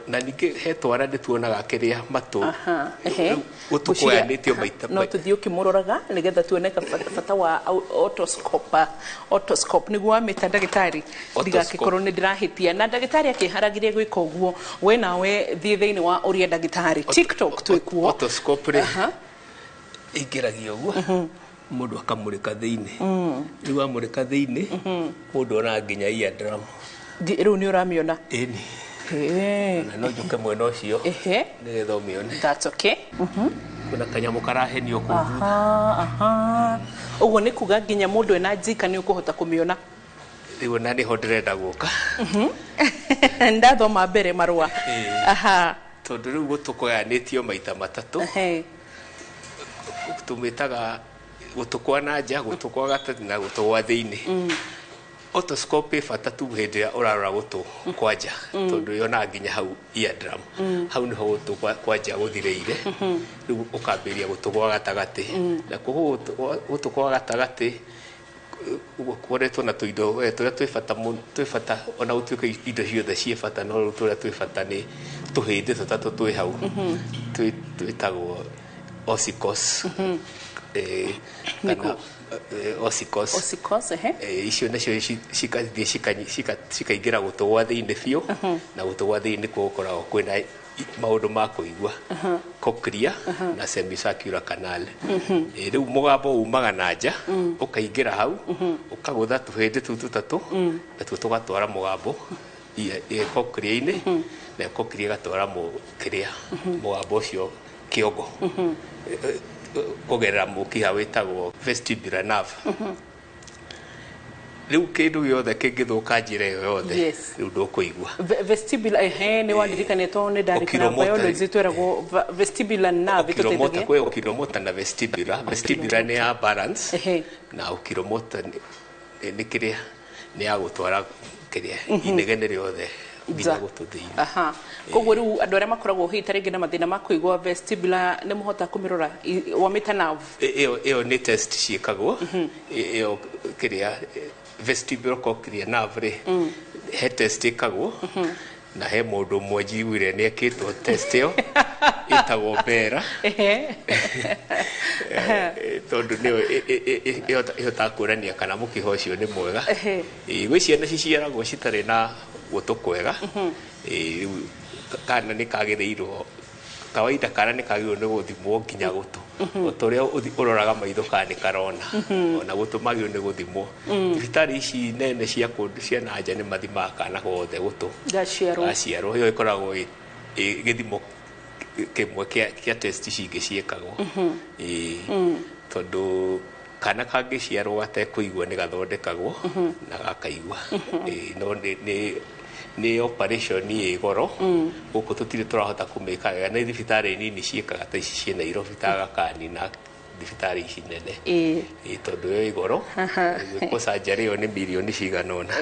Na ningĩ he twana nĩ tuonaga kĩrĩa matũ. Aha, ehe. Rĩu gũtũ kũgayanĩtio maita No tũthiĩ ũkĩmũroraga nĩgetha tuone bata wa otoscope. Otoscope nĩguo wamĩta ndagĩtarĩ? Otoscope. Ndigakĩkorwo nĩ ndĩrahĩtia na ndagĩtarĩ akĩharagĩria gwĩka ũguo, we nawe thiĩ thĩinĩ wa ũria ndagĩtarĩ TikTok, twĩkuo. Otoscope rĩ, ĩingĩragio ũguo, mũndũ akamũrĩka thĩinĩ. Rĩu amũrĩka thĩinĩ, mũndũ onaga nginya eardrum. Rĩu nĩ ũramĩona? Ĩni. Na no njũke mwena ũcio nĩgetha ũmĩone. That's okay. Kwĩna kanyamũ karahenio kũu thutha. Aha, aha. Ũguo nĩ kuga nginya mũndũ ena njika nĩ ũkũhota kũmĩona? Rĩu ona nĩho ndĩrenda gũka. Ndathoma mbere marũa. Ĩĩ. Tondũ rĩu gũtũ kũgayanĩtio maita matatũ. Tũmĩtaga gũtũ kwa na nja, gũtũ kwa gatagatĩ na gũtũ gwa thĩinĩ. Otoscope ĩ bata tu hĩndĩ ĩrĩa ũrarora gũtũ kwa nja, tondũ yonaga nginya hau eardrum. Hau nĩho gũtũ kwa nja gũthirĩire. Rĩu ũkambĩrĩria gũtũ gwa gatagatĩ. Nakuo gũtũ kwa gatagatĩ ũguo kuoretwo na tũindo we, tũrĩa twĩ bata mũno, twĩ bata ona gũtuĩka indo ciothe ciĩ bata, no rĩu tũrĩa twĩ bata nĩ tũhĩndĩ tũtatũ twĩ hau. Twĩtagwo ossicles, kana ossicles. Ossicles, ehe. Icio nacio cikathiĩ cikaingĩra gũtũ gwa thĩinĩ biũ, na gũtũ gwa thĩinĩ nĩkuo gũkoragwo kwĩna maũndũ ma kũigua, cochlea na semicircular canal. Rĩu mũgambo umaga na nja, ũkaingĩra hau, ũkagũtha tũhĩndĩ tũu tũtatũ, natuo tũgatwara mũgambo cochlea-inĩ, na cochlea ĩgatwara kĩrĩa mũgambo ũcio kĩongo kũgerera mũkiha wĩtagwo vestibular nerve. Rĩu kĩndũ gĩothe kĩngĩthũka njĩra ĩyo yothe, rĩu ndũkũigua. Vestibular, ehe, nĩ wandirikania tondũ nĩ ndarikana Oculomotor. Biology tweragwo vestibular nerve Oculomotor. ĩtũteithagia. Kwĩ oculomotor na vestibular. Vestibular nĩ ya balance, na oculomotor nĩ kĩrĩa nĩ ya gũtwara kĩrĩa inegene rĩothe nginya Nja. gũtũ thĩinĩ. Aha, koguo rĩu andũ arĩa makoragwo hihi ta rĩngĩ na mathĩna ma kũigua, vestibular nĩ mũhota kũmĩrora, wamĩta nerve? Ĩyo nĩ test ciĩkagwo. Ĩyo kĩrĩa vestibular cochlear nerve rĩ, he test ĩkagwo, na he mũndũ ũmwe njiguire nĩ ekĩtwo test ĩyo ĩtagwo bera, tondũ nĩyo ĩhotaga kuonania kana mũkiha ũcio nĩ mwega. Gwĩ ciana ciciaragwo citarĩ na gũtũ kwega. Rĩu kana nĩ kagĩrĩirwo, kawaida kana nĩ kagĩrĩirwo nĩ gũthimwo nginya gũtũ, o ta ũrĩa ũroraga maitho kana nĩ karona, ona gũtũ magĩrĩirwo nĩ gũthimwo. Thibitarĩ ici nene cia kũndũ cia na nja nĩ mathimaga kana gothe gũtũ gaciarwo. Gaciarwo. Ĩyo ĩkoragwo ĩ gĩthimo kĩmwe kĩa test ici ingĩ ciĩkagwo. Tondũ kana kangĩciarwo gatekũigua nĩ gathondekagwo na gakaigua. No nĩ operation ĩ goro. Gũkũ tũtirĩ tũrahota kũmĩka wega, nĩ thibitarĩ nini ciĩkaga ta ici ciĩ Nairobi, ta Aga Khan na thibitarĩ ici nene. Tondũ ĩyo ĩ goro, gwĩkwo surgery ĩyo nĩ mirioni cigana ũna.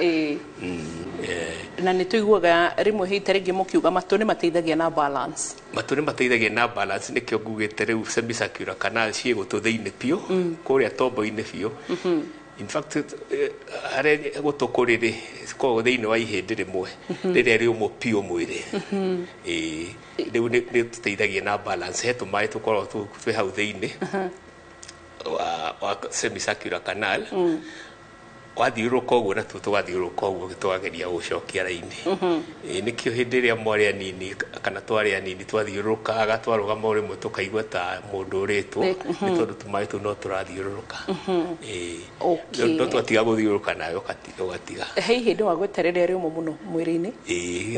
Na nĩ tũiguaga rĩmwe hihi ta rĩngĩ mũkiuga matũ nĩ mateithagia na balance. Matũ nĩ mateithagia na balance, nĩkĩo ngugĩte rĩu semicircular canal ciĩ gũtũ thĩinĩ biũ, kũrĩa tombo-inĩ biũ. In fact, harĩa gũtũ kũrĩ rĩ, koragwo thĩinĩ wa ihĩndĩ rĩmwe rĩrĩa rĩũmũ biũ mwĩrĩ. Rĩu nĩ tũteithagia na balance. He tũmaĩ tũkoragwo twĩ hau thĩinĩ wa semicircular canal, wathiũrũrũka ũguo natuo tũgathiũrũrũka ũguo tũkageria gũcokia raini. Nĩkĩo hĩndĩ ĩrĩa mwarĩ anini kana twarĩ anini twathiũrũrũkaga, twarũgama o rĩmwe tũkaigua ta mũndũ ũrĩtwo, nĩ tondũ tũmaĩ tũu no tũrathiũrũrũka. No twatiga gũthiũrũrũka nawe ũgatiga. He ihĩndĩ wagweta rĩrĩa rĩũmũ mũno mwĩrĩ-inĩ.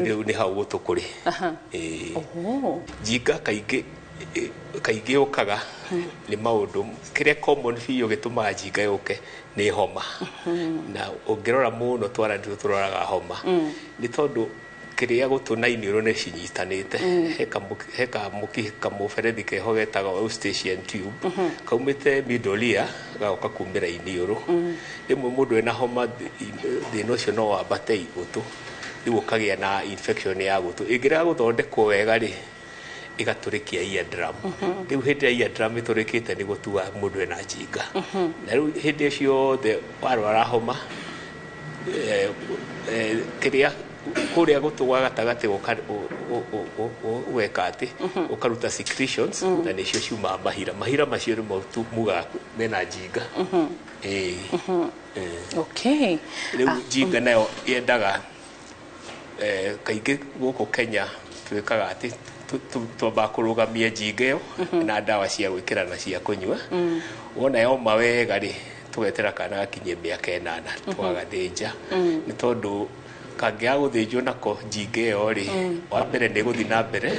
Rĩu nĩ hau gũtũ kũrĩ. Njinga kaingĩ kaingĩ yũkaga nĩ maũndũ kĩrĩa common biũ gĩtũmaga njinga yũke nĩ homa. Na ũngĩrora mũno twara nĩtuo tũroraga homa, nĩ tondũ kĩrĩa gũtũ na iniũrũ nĩ cinyitanĩte. He kamũkiha kamũberethi keho getagwo eustachian tube, kaumĩte middle ear gagoka kumĩra iniũrũ. Rĩmwe mũndũ ena homa, thĩna ũcio no wambate gũtũ, rĩu ũkagĩa na infection ya gũtũ. Ĩngĩrega gũthondekwo wega rĩ, ĩgatũrĩkia eardrum. Rĩu hĩndĩ ĩrĩa eardrum ĩtũrĩkĩte nĩguo tugaga mũndũ ena njinga. Na rĩu hĩndĩ ĩyo ciothe warwara homa, kĩrĩa kũrĩa gũtũ gwa gatagatĩ ũgeka atĩ ũkaruta secretions, na nĩcio ciumaga mahira. Mahira macio nĩmo mugaga mena njinga. Rĩu njinga nayo yendaga, kaingĩ gũkũ Kenya twĩkaga atĩ twambaga kũrũgamia njinga ĩyo na ndawa cia gwĩkĩra na cia kũnyua. Wona yoma wega rĩ, tũgetera kana gakinyie mĩaka 8 tũgagathĩnja, nĩ tondũ kangĩaga gũthĩnjwo nako njinga ĩyo rĩ, wa mbere nĩ ĩgũthiĩ na mbere,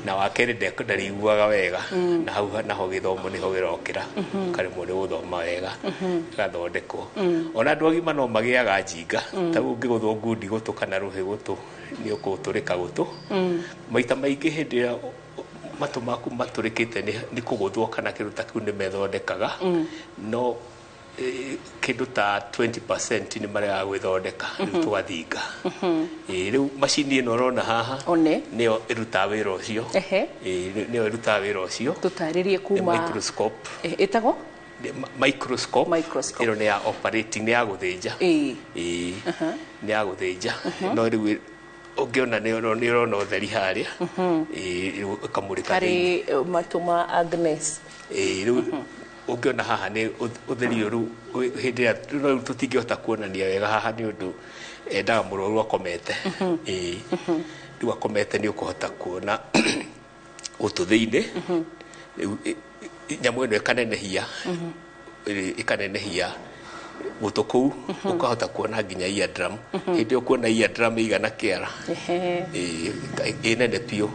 na wa kerĩ ndarĩiguaga wega, na hau naho gĩthomo nĩho gĩrokĩra, karemwo nĩ gũthoma wega, gathondekwo. Ona andũ agima no magĩaga njinga. Ta rĩu ũngĩgũthwo ngundi gũtũ kana rũhĩ gũtũ, nĩ ũkũtũrĩka gũtũ. Maita maingĩ hĩndĩ ĩrĩa matũ maku matũrĩkĩte nĩ kũgũthwo kana kĩndũ ta kĩu, nĩ methondekaga, no kĩndũ ta 20% nĩ maregaga gwĩthondeka, rĩu tũgathinga. Rĩu macini ĩno ũrona haha One. nĩyo ĩrutaga wĩra ũcio. Nĩyo ĩrutaga wĩra ũcio. Tũtarĩrie Nĩ kuma microscope. Ĩtagwo? Nĩ microscope. Microscope. Ĩno nĩ ya operating, nĩ ya gũthĩnja. Nĩ ya gũthĩnja, no rĩu Ũngĩona nĩ ũrona ũtheri harĩa. Ĩĩ, rĩu ĩkamũrĩka thĩinĩ. Harĩ matũ ma Agnes. Ĩĩ, rĩu ũngĩona haha nĩ ũtheri ũyũ rĩu hĩndĩ ĩrĩa rĩu tũtingĩhota kuonania wega haha nĩ ũndũ endaga mũrwaru akomete. Ĩĩ, rĩu akomete nĩ ũkũhota kuona gũtũ thĩinĩ. Rĩu nyamũ ĩno ĩkanenehia, ĩkanenehia gũtũ kũu, ũkahota kuona nginya eardrum. Hĩndĩ ĩyo kuona eardrum ĩigana kĩara. Ĩĩ, ĩ nene biũ.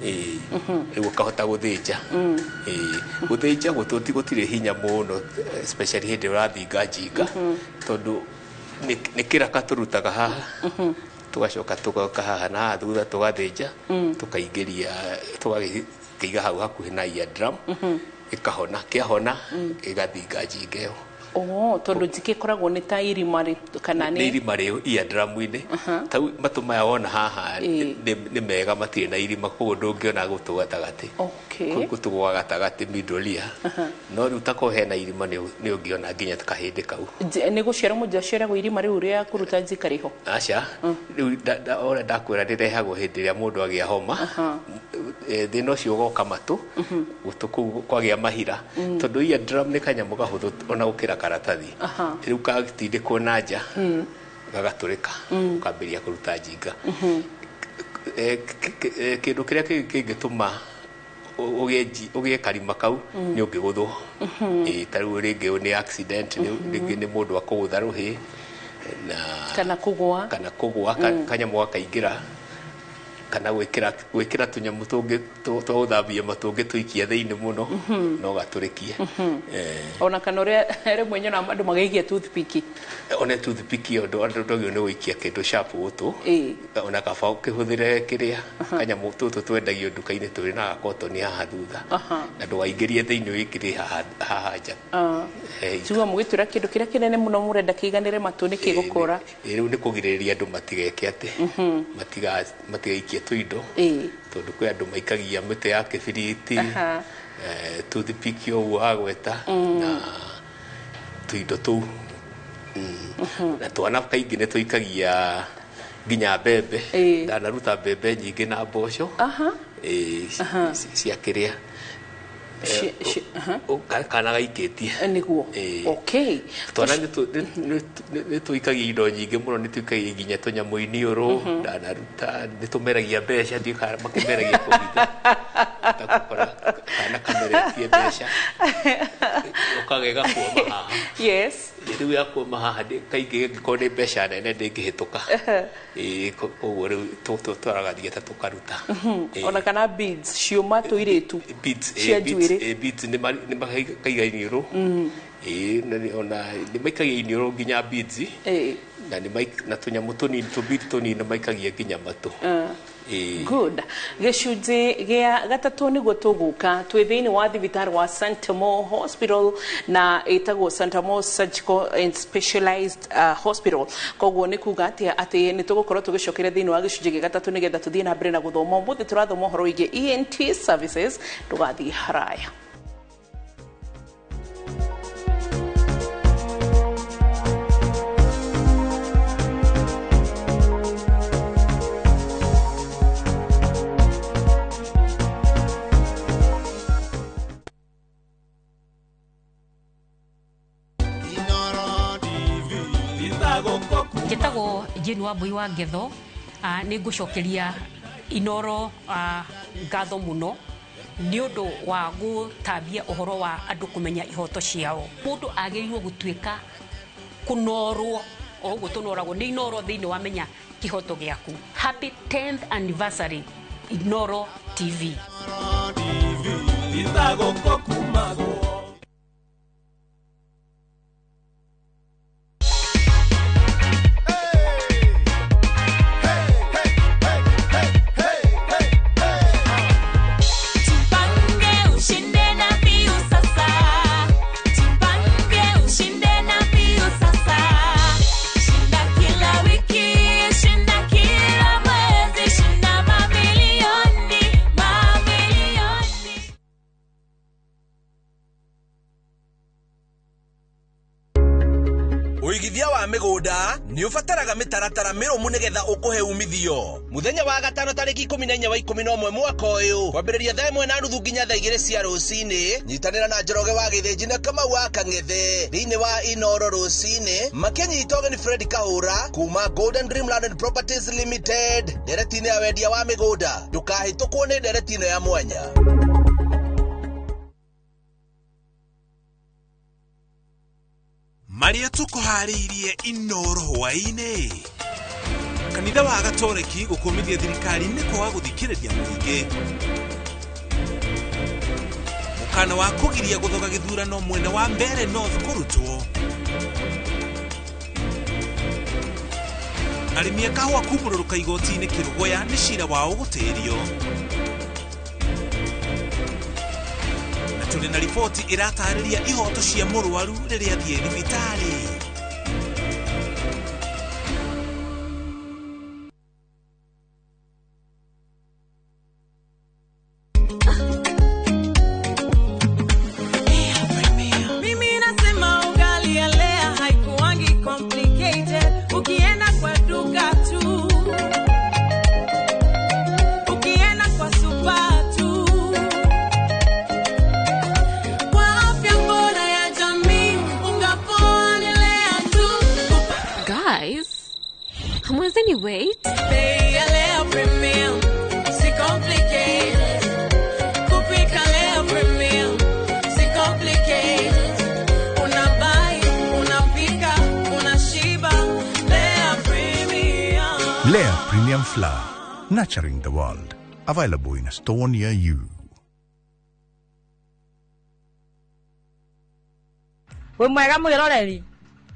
Ĩĩ, rĩu ũkahota gũthĩnja. Ĩĩ, gũthĩnja gũtũ ti gũtirĩ hinya mũno, especially hĩndĩ ĩrĩa ũrathinga njinga, tondũ nĩ kĩraka tũrutaga haha, tũgacoka tũgoka haha na haha thutha tũgathĩnja, tũkaingĩria, tũgakĩiga hau hakuhĩ na eardrum, ĩkahona. Kĩahona, ĩgathinga njinga ĩyo. Oh, tondũ njikĩ ĩkoragwo nĩ ta irima kana nĩ nĩ irima rĩ eardrum-inĩ. Tau matũ maya wona haha nĩ mega, matirĩ na irima, koguo ndũngĩona gũtũ gatagatĩ. Gũtũ gwa gatagatĩ, middle ear. No rĩu takorwo hena irima, nĩ ũngĩona nginya kahĩndĩ kau. Nĩ gũciarwo mũndũ aciaragwo irima rĩu rĩa kũruta njika rĩho? Aca, rĩu ũrĩa ndakwĩra, rĩrehagwo hĩndĩ ĩrĩa mũndũ agĩa homa. Thĩna ũcio ũgoka matũ, gũtũ kũu kwagĩa mahira, tondũ eardrum nĩ kanyamũ kahũthũ ona gũkĩra karatathi. Rĩu gatindĩkwo na nja, gagatũrĩka, ũkambĩrĩria kũruta njinga. Kĩndũ kĩrĩa kĩngĩtũma ũgĩe karima kau nĩ ũngĩgũthwo. Ĩĩ, ta rĩu rĩngĩ nĩ accident, rĩngĩ nĩ mũndũ akũgũtha rũhĩ na kana kũgũa. Kana kũgũa, kanyamũ gakaingĩra, kana gwĩkĩra tũnyamũ tũngĩ twa gũthambia matũ ũngĩtũikia thĩinĩ mũno, no gatũrĩkie. Ona kana ũrĩa rĩmwe nyonaga andũ magĩikia toothpick. Ona toothpick, ũndũ andũ ndagĩrĩirwo nĩ gũikia kĩndũ sharp gũtũ. Ona kaba ũkĩhũthĩre kĩrĩa kanyamũ tũtũ twendagio nduka-inĩ tũrĩ na gakotoni haha thutha, na ndũgaingĩrie thĩinĩ, ũingĩrie haha nja. Tiguo mũgĩtwĩra kĩndũ kĩrĩa kĩnene mũno mũrenda kĩiganĩre matũ nĩ kĩgũkũra. Rĩu nĩ kũgirĩrĩria andũ matigeke atĩ matigaikie tũindo, tondũ kwĩ andũ maikagia mĩtĩ ya kĩbiriti, toothpick ũguo wagweta, na tũindo tũu. Na twana kaingĩ nĩ tũikagia nginya mbembe. Ndanaruta mbembe nyingĩ na mboco. Ĩĩ, cia kĩrĩa kana gaikĩtie. Nĩguo. Okay. Twana nĩ tũikagia indo nyingĩ mũno, nĩ tũikagia nginya tũnyamũ iniũrũ. Ndanaruta nĩ tũmeragia mbeca, ndiũĩ kana makĩmeragia kũhitha, ũgakora kana kameretie mbeca, ũkagega kuoma haha. Rĩu yakuoma haha, kaingĩ ĩngĩkorwo nĩ mbeca nene ndĩngĩhĩtũka. Ĩĩ, koguo rĩu twaragathiĩ ta tũkaruta. Ona kana beads ciũma tũirĩtu beads, cia beads, njuĩrĩ. Beads nĩ makaiga iniũrũ. Ĩĩ, na ona nĩ maikagia iniũrũ nginya beads, na nĩ na tũnyamũ tũnini, tũbead tũnini, nĩ maikagia nginya matũ. Ĩĩ. Good. Gĩcunjĩ gĩa gatatũ nĩguo tũgũka twĩ thĩinĩ wa thibitarĩ wa Santa Hospital, na ĩtagwo Santa Mo Surgical and Specialized Hospital. Koguo nĩ kuga atĩa? Atĩ nĩ tũgũkorwo tũgĩcokeria thĩinĩ wa gĩcunjĩ gĩa gatatũ nĩgetha tũthiĩ na mbere na gũthoma. Ũmũthĩ tũrathoma ũhoro wĩgiĩ ENT services. Ndũgathiĩ haraya. Njĩtagwo Jane Wambui wa Ngetho. Nĩ ngũcokeria Inoro ngatho mũno nĩ ũndũ wa gũtambia ũhoro wa andũ kũmenya ihoto ciao. Mũndũ agĩrĩirwo gũtuĩka kũnorwo o ũguo tũnoragwo nĩ Inoro thĩinĩ wa menya kĩhoto gĩaku. Happy 10th anniversary, Inoro TV. Tupange ushinde na Viusasa. Tupange ushinde na Viusasa. Shinda kila wiki, shinda kila mwezi, shinda mamilioni, mamilioni. mũgũnda nĩ ũbataraga mĩtaratara mĩrũmu nĩgetha ũkũhe umithio. Mũthenya wa gatano tarĩki 14 wa 11 mwaka ũyũ kwambĩrĩria thaa 1:30 nginya thaa 2 cia rũcinĩ, nyitanĩra na Njoroge wa Gĩthĩnji na Kamau wa Kang'ethe thĩinĩ wa Inoro rũcinĩ makĩnyita ũgeni Fred Kahũra kuma Golden Dream Land and Properties Limited ndereti-inĩ ya wendia wa mĩgũnda. Ndũkahĩtũkwo nĩ ndereti ĩno ya mwanya. Marĩa tũkũharĩirie Inoro hwaĩ-inĩ. Kanitha wa Gatoreki gũkũmithia thirikari nĩ kwaga gũthikĩrĩria mũingĩ. Mũkana wa kũgiria gũthoga gĩthurano mwena wa Mbeere North kũrutwo. Arĩmi a kahũa kumbũrũrũka igoti-inĩ Kĩrũgũya nĩ cira wao gũtĩrio. Na tũrĩ na riboti ĩratarĩria ihoto cia mũrwaru rĩrĩa athiĩ thibitarĩ. Mimi nasema ugali ya Lea haikuangi complicated. Ukienda kwa duka tu, ukienda kwa super tu, kwa afya bora ya jamii, unga poa ni Lea tu. Guys, hamwezeni wait? Bei ya Lea Premium si complicated. Kupika Lea Premium si complicated. Unabuy, unapika, unashiba. Lea Premium. Lea Premium Flour, nurturing the world. Available in a store near you. Wĩ mwega mwĩroreri,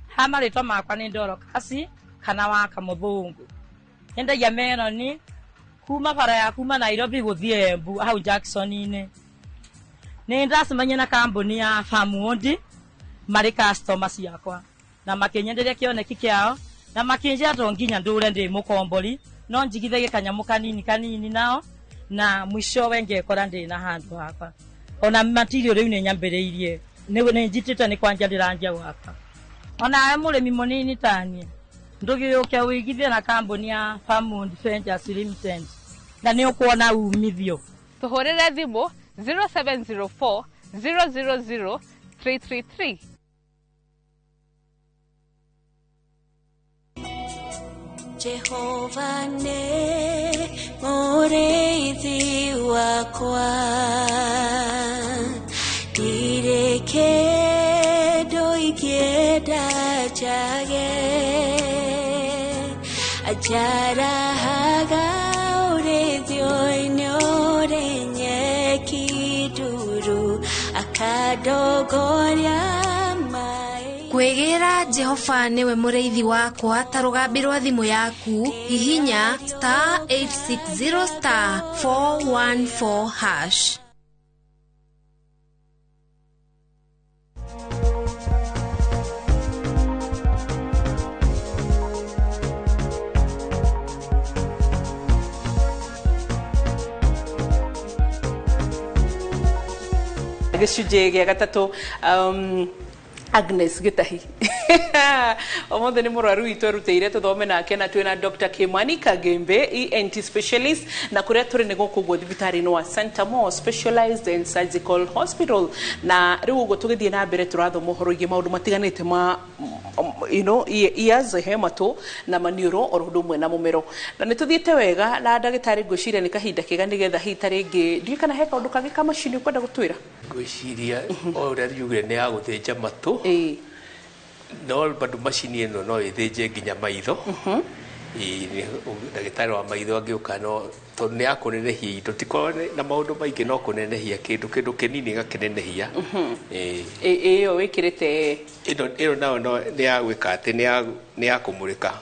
ha marĩtwa makwa nĩ Dorokasi kana wa Kamũthũngũ. Nyendagia meroni kuma bara ya kuma Nairobi gũthiĩ Embu hau Jackson-inĩ. Nĩ ndacemania na kambuni ya Farmwood marĩ customer ciakwa na makĩnyenderia kĩoneki kĩao na makĩnjĩra to nginya ndũre ndĩ mũkombori no njigithagie kanyamũ kanini kanini nao na mwishowe ngekora ndĩ na handũ hakwa. Ona material rĩu nĩ nyambĩrĩirie nĩ njitĩte nĩ kwanja ndĩranjia gwaka. Onawe mũrĩmi mũnini taniĩ ndũgĩũke ũigithie na kambuni ya Farmwood Ventures Limited na nĩ ũkuona umithio. Tũhũrĩre thimũ 0704 000 333. Jehova nĩ mũrĩithi wakwa, ndirĩ kĩndũ ingĩenda njage. Anjarahaga ũrĩithio-inĩ ũrĩ nyeki nduru, akandongoria maĩ. Kwĩgĩra Jehova nĩwe mũrĩithi wakwa ta rũgambi rwa thimũ yaku, hihinya star 860 star 414 hash. Gĩcunjĩ gĩa gatatũ, Agnes Gitahi Omothe nĩ mũrwaru witũ erutĩire tũthome nake na twĩna Dr. Kimani Kagembe, ENT specialist, na kũrĩa tũrĩ nĩ gũkũ ũguo thibitarĩ-inĩ wa Santa Mo Specialized and Surgical Hospital. Na rĩu ũguo tũgĩthiĩ na mbere tũrathoma ũhoro wĩgiĩ maũndũ matiganĩte ma ears, he matũ na maniũrũ oro ũndũ ũmwe na mũmero. Na nĩ tũthiĩte wega na ndagĩtarĩ, ngwĩciria nĩ kahinda kega nĩgetha hihi ta rĩngĩ ndiũĩ kana he kaũndũ kangĩ ka macini ũkwenda gũtwĩra. Ngwĩciria o ũrĩa riugire nĩ ya gũthĩnja matũ, no bado macini ĩno no ĩthĩnje nginya maitho. Ndagĩtarĩ wa maitho angĩũka, no tondũ nĩ ya kũnenehia indo, tikorwo na maũndũ maingĩ, no kũnenehia kĩndũ kĩnini gakĩnenehia. Ĩyo wĩkĩrĩte Ĩno nayo no nĩ ya gwĩka atĩ nĩ ya kũmũrĩka.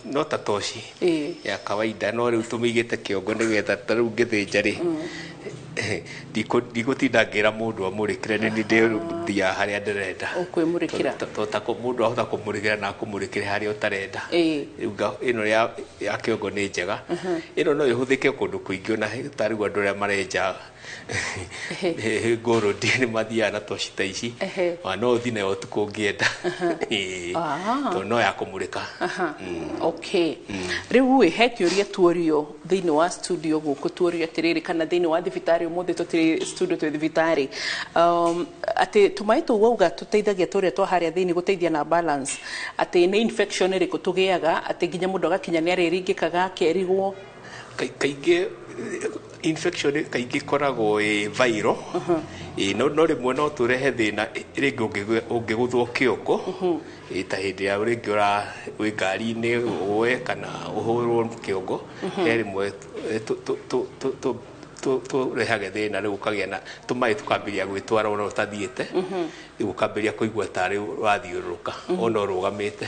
No ta toci ya kawaida, no rĩu tũmĩigĩte kĩongo nĩgetha ta rĩu ngĩthĩnja rĩ, Ndigũtinda ngĩra mũndũ amũrĩkĩre, nĩ ndĩthiaga harĩa ndĩrenda. Ũkwĩmũrĩkĩra. To ta mũndũ ahota kũmũrĩkĩra na akũmũrĩkĩre harĩa ũtarenda. Rĩu ĩno ya kĩongo nĩ njega. Ĩno no ĩhũthĩke kũndũ kũingĩ, ona ta rĩu andũ arĩa marenja ngũrũndi nĩ mathiaga na toci ta ici. Ona no ũthiĩ nayo ũtukũ ũngĩenda. Ĩĩ. Tondũ no ya kũmũrĩka. Okay, rĩu ĩ he kĩũria tuorio thĩinĩ wa studio gũkũ, tuorio atĩrĩrĩ, kana thĩinĩ wa thibitarĩ, ũmũthĩ tũtirĩ studio, twĩ thibitarĩ, atĩ tũmaĩ tũu wauga tũteithagia tũrĩa twa harĩa thĩinĩ gũteithia na balance, atĩ nĩ infection ĩrĩkũ tũgĩaga atĩ nginya mũndũ agakinya nĩ arĩringĩkaga akerigwo? Kaingĩ infection kaingĩ ĩkoragwo ĩ viral. Ĩ, no rĩmwe no tũrehe thĩna rĩngĩ ũngĩgũthwo kĩongo. Ĩ, ta hĩndĩ ya rĩngĩ ũra wĩ ngari-inĩ ũgwe kana ũhũrwo kĩongo, he rĩmwe tũrehage thĩna, rĩu ũkagĩa na tũmaĩ tũkambĩrĩria gwĩtwara ona ũtathiĩte, rĩu ũkambĩrĩria kũigua tarĩ ũrathiũrũrũka ona ũrũgamĩte.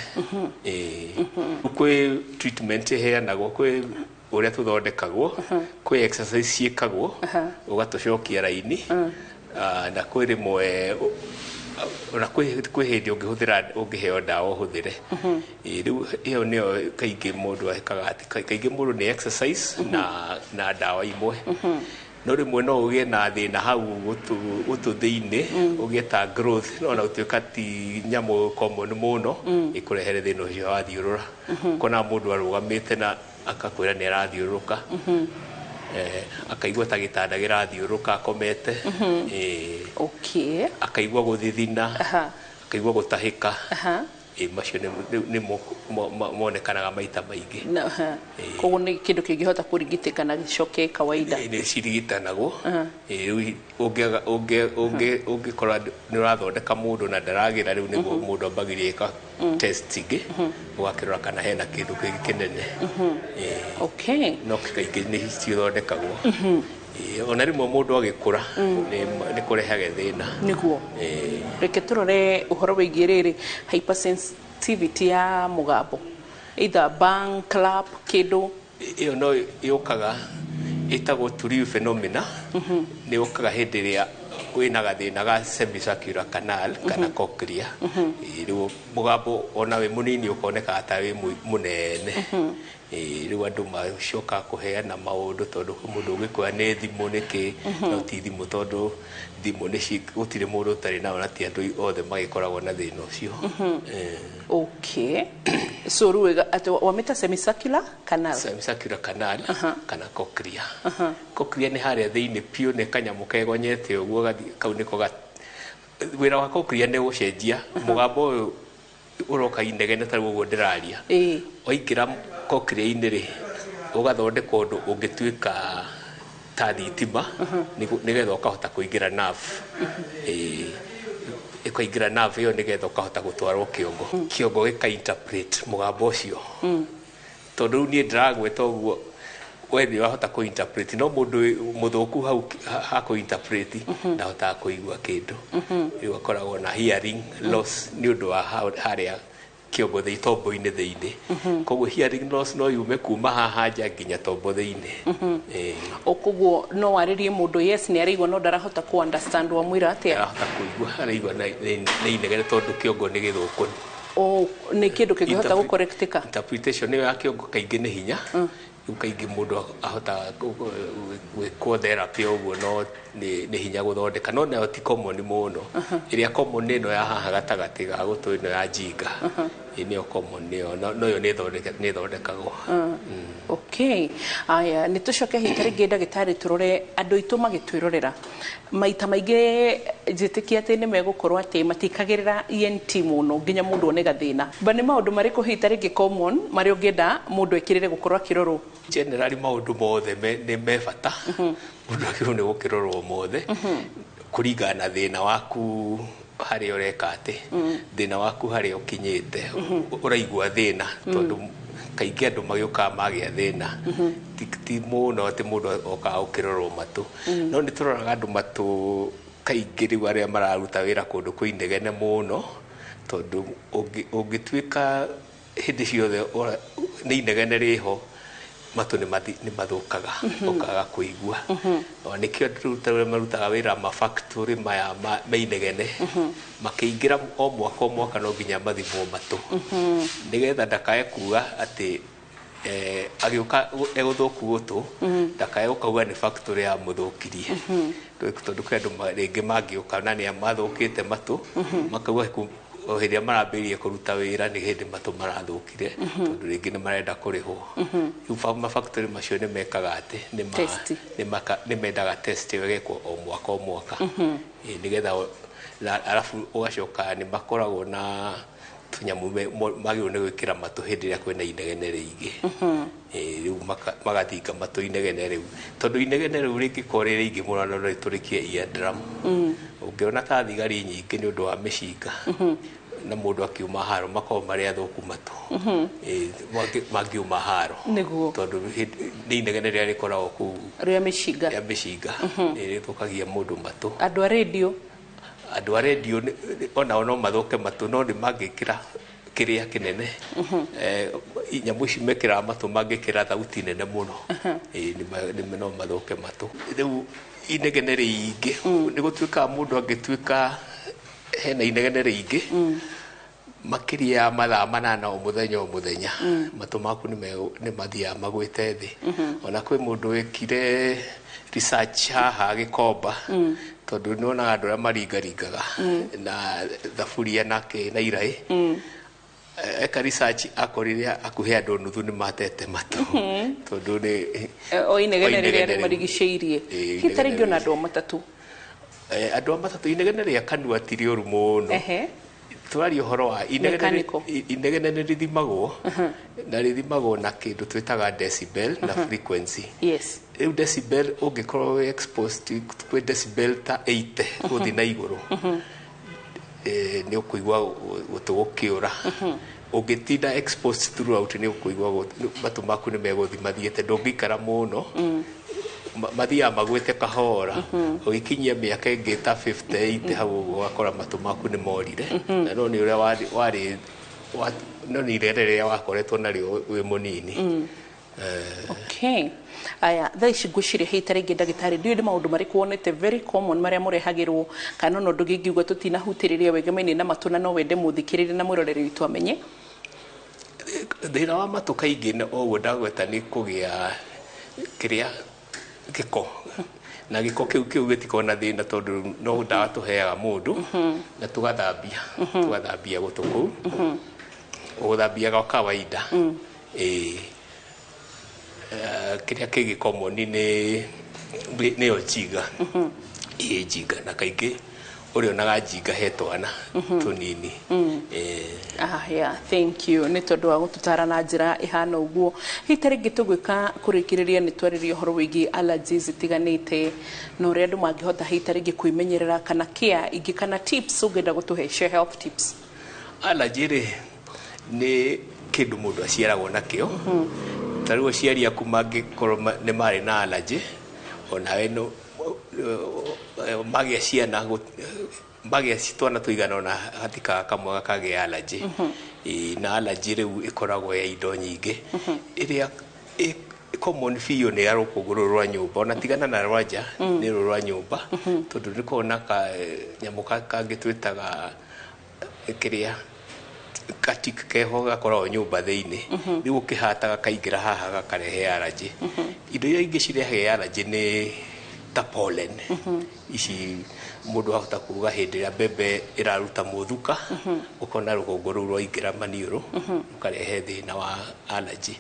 Ĩĩ. Kwĩ treatment ĩheanagwo, kwĩ ũrĩa tũthondekagwo, kwĩ exercise ciĩkagwo ũgatũcokia raini. Ah, na kwĩ rĩmwe ona kwĩ hĩndĩ ũngĩhũthĩra, ũngĩheo ndawa ũhũthĩre. Ĩĩ, rĩu ĩyo nĩyo kaingĩ mũndũ ekaga, atĩ kaingĩ mũndũ nĩ exercise na ndawa imwe. No rĩmwe no ũgĩe na thĩna hau gũtũ thĩinĩ, ũgĩe ta growth, no ona gũtuĩka ti nyamũ common mũno ĩkũrehere thĩna ũcio wathiũrũra. Kona mũndũ arũgamĩte na akakwĩra nĩ arathiũrũrũka, akaigua ta gĩtanda gĩrathiũrũrũka akomete. Ĩĩ. Akaigua gũthithina, akaigua gũtahĩka. Ĩĩ, macio nĩmo monekanaga maita maingĩ. Koguo nĩ kĩndũ kĩngĩhota kũrigitĩka na gĩcoke kawaida? Ĩĩ, nĩ cirigitanagwo. Ĩĩ, rĩu ũngĩkora nĩ ũrathondeka mũndũ na ndaragĩra, rĩu nĩguo mũndũ ambagĩrĩria ĩka test ingĩ, ũgakĩrora kana hena kĩndũ kĩngĩ kĩnene. Ĩĩ. No kaingĩ nĩ cithondekagwo. Ĩĩ, ona rĩmwe mũndũ agĩkũra nĩ kũrehage thĩna. Nĩguo. Ĩĩ. Reke tũrore ũhoro wĩgiĩ rĩrĩ hypersensitivity ya mũgambo, either bang, clap, kĩndũ. Ĩyo no yũkaga, ĩtagwo Tuliu phenomena. Nĩ yũkaga hĩndĩ ĩrĩa wĩna gathĩna ga semicircular canal kana cochlea. Ĩĩ, rĩu mũgambo ona wĩ mũnini ũkonekaga ta wĩ mũnene. Ĩĩ, rĩu andũ macokaga kũheana maũndũ, tondũ kwĩ mũndũ ũngĩkuoya nĩ thimũ nĩkĩ, no ti thimũ, tondũ thimũ nĩ gũtirĩ mũndũ ũtarĩ nayo, na ti andũ othe magĩkoragwo na thĩna ũcio. Ĩĩ. Okay, so rĩu atĩ wamĩta semicircular canal? Semicircular canal kana cochlea. Cochlea nĩ harĩa thĩinĩ biũ, nĩ kanyamũ kegonyete ũguo kau nĩko wĩra wa cochlea nĩ gũcenjia mũgambo ũyũ ũroka inegene ta rĩu ũguo ndĩraria. Waingĩra cochlea-inĩ rĩ, ũgathondeka ũndũ ũngĩtuĩka ta thitima nĩgetha ũkahota kũingĩra nerve. Ĩĩ, ĩkaingĩra nerve ĩyo nĩgetha ũkahota gũtwarwo kĩongo, kĩongo gĩka interpret mũgambo ũcio. Tondũ rĩu niĩ ndĩragweta ũguo, we nĩ wahota kũ interpret, no mũndũ mũthũku hau ha kũ interpret ndahotaga kũigua kĩndũ. Rĩu akoragwo na hearing loss nĩ ũndũ wa harĩa kĩongo thĩ, tombo-inĩ thĩinĩ. Koguo hearing loss no yume kuma haha nja nginya tombo thĩinĩ. Ĩĩ. O koguo no warĩrie mũndũ, yes, nĩ araigua, no ndarahota ku understand wamwĩra atĩa. Ndarahota kũigua, araigua nĩ inegene tondũ kĩongo nĩ gĩthũku. O nĩ kĩndũ kĩngĩhota gũkorektika? Interpretation ĩyo ya kĩongo kaingĩ nĩ hinya. Rĩu kaingĩ mũndũ ahotaga gwĩkwo therapy ũguo, no nĩ hinya gũthondeka, no nayo ti common mũno. Ĩrĩa common nĩ ĩno ya haha gatagatĩ ga gũtũ, ĩno ya njinga. Ĩ, nĩyo common ĩyo, no yo nĩ ĩthondekagwo. Okay, aya, nĩ tũcoke hihi rĩngĩ, ndagĩtarĩ, tũrore andũ aitũ magĩtwĩrorera. Maita maingĩ njĩtĩkia atĩ nĩ megũkorwo atĩ matikagĩrĩra ENT mũno nginya mũndũ one gathĩna, ba nĩ maũndũ marĩkũ hihi ta rĩngĩ common marĩa ũngĩenda mũndũ ekĩrĩre gũkorwo akĩrorwo? Generally maũndũ mothe nĩ me bata, mũndũ agĩrĩirwo nĩ gũkĩrorwo mothe kũringana na thĩna waku, harĩa ũreka atĩ thĩna waku harĩa ũkinyĩte, ũraigua thĩna, tondũ kaingĩ andũ magĩũkaga magĩa thĩna, ti mũno atĩ mũndũ okaga gũkĩrorwo matũ. No nĩ tũroraga andũ matũ kaingĩ rĩu arĩa mararuta wĩra kũndũ kwĩ inegene mũno, tondũ ũngĩtuĩka hĩndĩ ciothe nĩ inegene rĩho. Matũ nĩ mathũkaga, ũkaga kũigua. O nĩkĩo rĩu ta ũrĩa marutaga wĩra mafactory maya me inegene, makĩingĩra o mwaka o mwaka no nginya mathimwo matũ, nĩgetha ndakae kuga atĩ agĩũka egũthũku gũtũ, ndakae gũkauga nĩ factory ya mũthũkirie, tondũ kwĩ andũ rĩngĩ mangĩũka na nĩ mathũkĩte matũ, makauga o hĩndĩ ĩrĩa marambĩrĩria kũruta wĩra nĩ hĩndĩ matũ marathũkire, tondũ rĩngĩ nĩ marenda kũrĩhwo. Rĩu mafactory macio nĩ mekaga atĩ Test. nĩ mendaga test ĩyo ĩgekwo o mwaka o mwaka. Ĩ, nĩgetha na arabu ũgacoka nĩ makoragwo na tũnyamũ magĩrĩirwo nĩ gwĩkĩra matũ hĩndĩ ĩrĩa kwĩna inegene rĩingĩ. Ĩ, rĩu magathinga matũ inegene rĩu, tondũ inegene rĩu rĩngĩkorwo rĩ rĩingĩ mũno no rĩtũrĩkie eardrum. Ũngĩona ta thigari nyingĩ nĩ ũndũ wa mĩcinga na mũndũ akiuma haro, makoragwo marĩ athũku matũ. Ĩ, mangiuma haro tondũ nĩ inegene rĩrĩa rĩkoragwo kũu rĩa mĩcinga. Rĩa mĩcinga nĩ rĩthũkagia mũndũ matũ. Andũ a radio? Andũ a rendio onao no mathũke matũ, no nĩ mangĩkĩra kĩrĩa kĩnene, nyamũ ici mekĩraga matũ, mangĩkĩra thauti nene mũno, ĩ, no mathũke matũ. Rĩu inegene rĩingĩ nĩ gũtuĩkaga mũndũ angĩtuĩka hena inegene rĩingĩ makĩria ya mathaa 8 o mũthenya o mũthenya, matũ maku nĩ mathiaga magwĩte thĩ. Ona kwĩ mũndũ wĩkire research haha Gĩkomba, tondũ nĩwonaga andũ arĩa maringaringaga na thaburia na kĩ na iraĩ. Eka research akorire hakuhĩ andũ nuthu nĩ matete matũ, tondũ nĩ O inegene o rĩrĩa inegene rĩu. Rĩmarigicĩirie. Ĩ, Hihi ta inegene rĩngĩ ona rĩu. andũ a matatũ? Andũ a matatũ, inegene rĩa kanua ti rĩũru mũno. Tũraria ũhoro wa inegene. Mechanical. Inegene nĩ rĩthimagwo, na rĩthimagwo na kĩndũ twĩtaga decibel na frequency. Rĩu decibel, ũngĩkorwo wĩ exposed kwĩ decibel ta 80 gũthiĩ na igũrũ, nĩ ũkũigua gũtũ gũkĩũra. Ũngĩtinda exposed throughout, nĩ ũkũigua matũ maku nĩ megũthiĩ mathiĩte, ndũngĩikara mũno. Mathiaga magwĩte kahora, ũgĩkinyia mĩaka ĩngĩ ta 58 hau ũguo, ũgakora matũ maku nĩ morire. Na no nĩ ũrĩa warĩ no nĩ inegene rĩrĩa wakoretwo narĩo wĩ mũnini. Okay. Aya, thaa ici ngwĩciria hĩ ta rĩngĩ ndagĩtarĩ, ndiũĩ nĩ maũndũ marĩkũ wonete very common marĩa mũrehagĩrwo, kana ona ũndũ ũngĩ ingiuga tũtinahutĩrĩria wĩgemaine na matũ, na no wende mũthikĩrĩria na mwĩroreri witũ amenye. Thĩna wa matũ kaingĩ o ũguo ndagweta nĩ kũgĩa kĩrĩa gĩko, na gĩko kĩu gĩtikoragwo na thĩna, tondũ no ndawa tũheaga mũndũ na tũgathambia gũtũ kũu, ũgũthambia gwa kawaida. Ĩĩ. Kĩrĩa kĩngĩ common nĩ nĩyo njinga. Ĩĩ, njinga, na kaingĩ ũrĩonaga njinga he twana tũnini. Ah, yeah, thank you nĩ tondũ wa gũtũtara na njĩra ĩhana ũguo. Hihi ta rĩngĩ tũgwĩka kũrĩkĩrĩria, nĩ twarĩria ũhoro wĩgiĩ allergies itiganĩte na ũrĩa andũ mangĩhota hihi ta rĩngĩ kwĩmenyerera, kana care ingĩ kana tips ũngĩenda gũtũhe cia health tips? Allergy rĩ, nĩ kĩndũ mũndũ aciaragwo nakĩo. Ta rĩu aciari aku mangĩkorwo nĩ marĩ na allergy, onawe no magĩa ciana, magĩa twana tũigana ona hatikaga kamwe gakagĩa allergy. Ĩĩ, na allergy rĩu ĩkoragwo ya indo nyingĩ. Ĩrĩa common biũ nĩ ya rũkũngũ rũrũ rwa nyũmba, ona tigana na rwa nja, nĩ rũrũ rwa nyũmba, tondũ nĩ koragwo na kanyamũ kangĩ twĩtaga kĩrĩa katik keho, gakoragwo nyũmba thĩinĩ. Rĩu ũkĩhata gakaingĩra haha gakarehe allergy. Indo iria ingĩ cirehaga allergy nĩ ta pollen ici. Mũndũ ahota kuga hĩndĩ ĩrĩa mbembe ĩraruta mũthuka, ũkona rũkũngũ rũu rwaingĩra maniũrũ, rũkarehe thĩna wa allergy.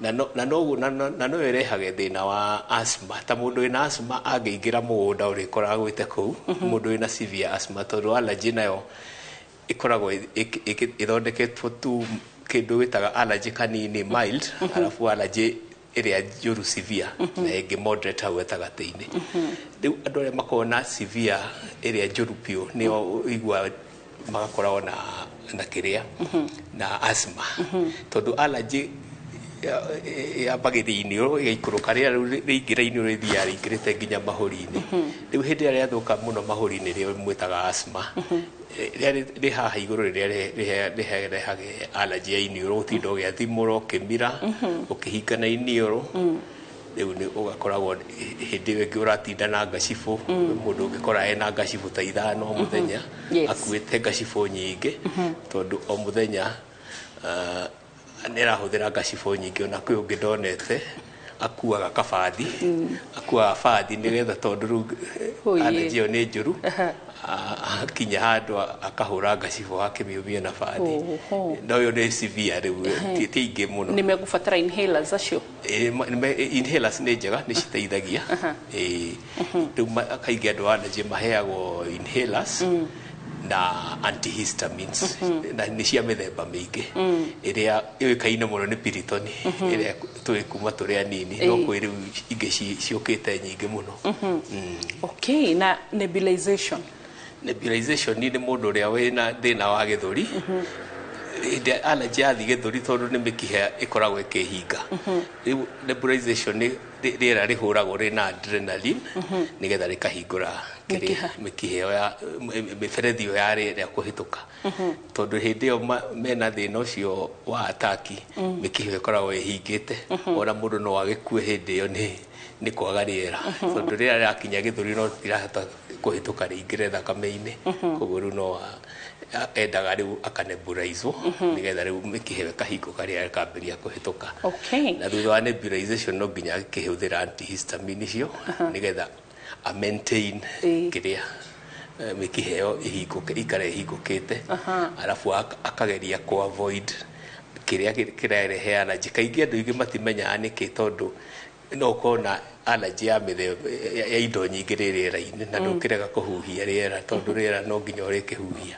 Na noguo na no ĩrehage thĩna wa asthma. Ta mũndũ wĩna asthma angĩingĩra mũgũnda, ũrĩkora agwĩte kũu, mũndũ wĩna severe asthma, tondũ allergy nayo ĩkoragwo ĩthondeketwo tu kĩndũ gĩtaga allergy kanini, mild, arabu allergy ĩrĩa njũru, severe, na ĩngĩ moderate hau gatagatĩ-inĩ. Rĩu andũ arĩa makoragwo na severe ĩrĩa njũru biũ nĩo ũigua magakoragwo na kĩrĩa na asthma, tondũ allergy Yambagĩria iniũrũ, ĩgaikũrũka, rĩera rĩu rĩingĩra iniũrũ, rĩthiaga rĩingĩrĩte nginya mahũri-inĩ. Rĩu hĩndĩ ĩrĩa rĩathũka mũno mahũri-inĩ, rĩo mwĩtaga asthma. Rĩrĩa rĩ haha igũrũ, rĩrĩa rĩrehage allergy ya iniũrũ, gũtinda ũgĩathimũra, ũkĩmira, ũkĩhingana iniũrũ. Rĩu nĩ ũgakoragwo hĩndĩ ĩyo ĩngĩ ũratinda na ngacibũ. Mũndũ ũngĩkora ena ngacibũ ta 5 o mũthenya, akuĩte ngacibũ nyingĩ, tondũ o mũthenya nĩ arahũthĩra ngacibũ nyingĩ. Ona kwĩ ũngĩ ndonete akuaga kabathi, akuaga bathi nĩgetha, tondũ rĩu allergy ĩyo nĩ njũru, akinya handũ akahũra ngacibũ akĩmĩumia na bathi. No ĩyo nĩ severe rĩu, ti aingĩ mũno. Nĩ megũbatara inhalers acio? Ĩĩ, inhalers nĩ njega, nĩ citeithagia. Ĩĩ. Rĩu kaingĩ andũ a allergy maheagwo inhalers na antihistamines, na nĩ cia mĩthemba mĩingĩ. Ĩrĩa yũĩkaine mũno nĩ Piriton, ĩrĩa tũĩ kuma tũrĩ anini, no kwĩ rĩu ingĩ ciũkĩte nyingĩ mũno. Okay, na nebulization? Nebulization nĩ mũndũ ũrĩa wĩna thĩna wa gĩthũri. Hĩndĩ ĩrĩa allergy yathiĩ gĩthũri, tondũ nĩ mĩkiha ĩkoragwo ĩkĩhinga, rĩu nebulization nĩ rĩera rĩhũragwo rĩna adrenaline nĩgetha rĩkahingũra kĩrĩa Mĩkiha. Mĩkiha ĩyo ya mĩberethi ĩyo ya rĩera kũhĩtũka, tondũ hĩndĩ ĩyo mena thĩna ũcio wa ataki, mĩkiha ĩyo ĩkoragwo ĩhingĩte. Ona mũndũ no agĩkue hĩndĩ ĩyo nĩ kwaga rĩera, tondũ rĩera rĩrakinya gĩthũri no rĩtirahota kũhĩtũka rĩingĩre thakame-inĩ. Koguo rĩu no endaga rĩu akanebulizwo nĩgetha rĩu mĩkiha ĩyo ĩkahingũka, rĩera rĩkambĩrĩria kũhĩtũka. Na thutha wa nebulization no nginya akĩhũthĩra antihistamine icio nĩgetha a maintain kĩrĩa mĩkiha ĩyo ĩhingũke, ikare ĩhingũkĩte. Arabu akageria ku avoid kĩrĩa kĩrarehe allergy. Kaingĩ andũ aingĩ matimenyaga nĩkĩ, tondũ no ũkorwo na allergy ya mĩthemba ya indo nyingĩ rĩ rĩera-inĩ na ndũkĩrega kũhuhia rĩera, tondũ rĩera no nginya ũrĩkĩhuhia.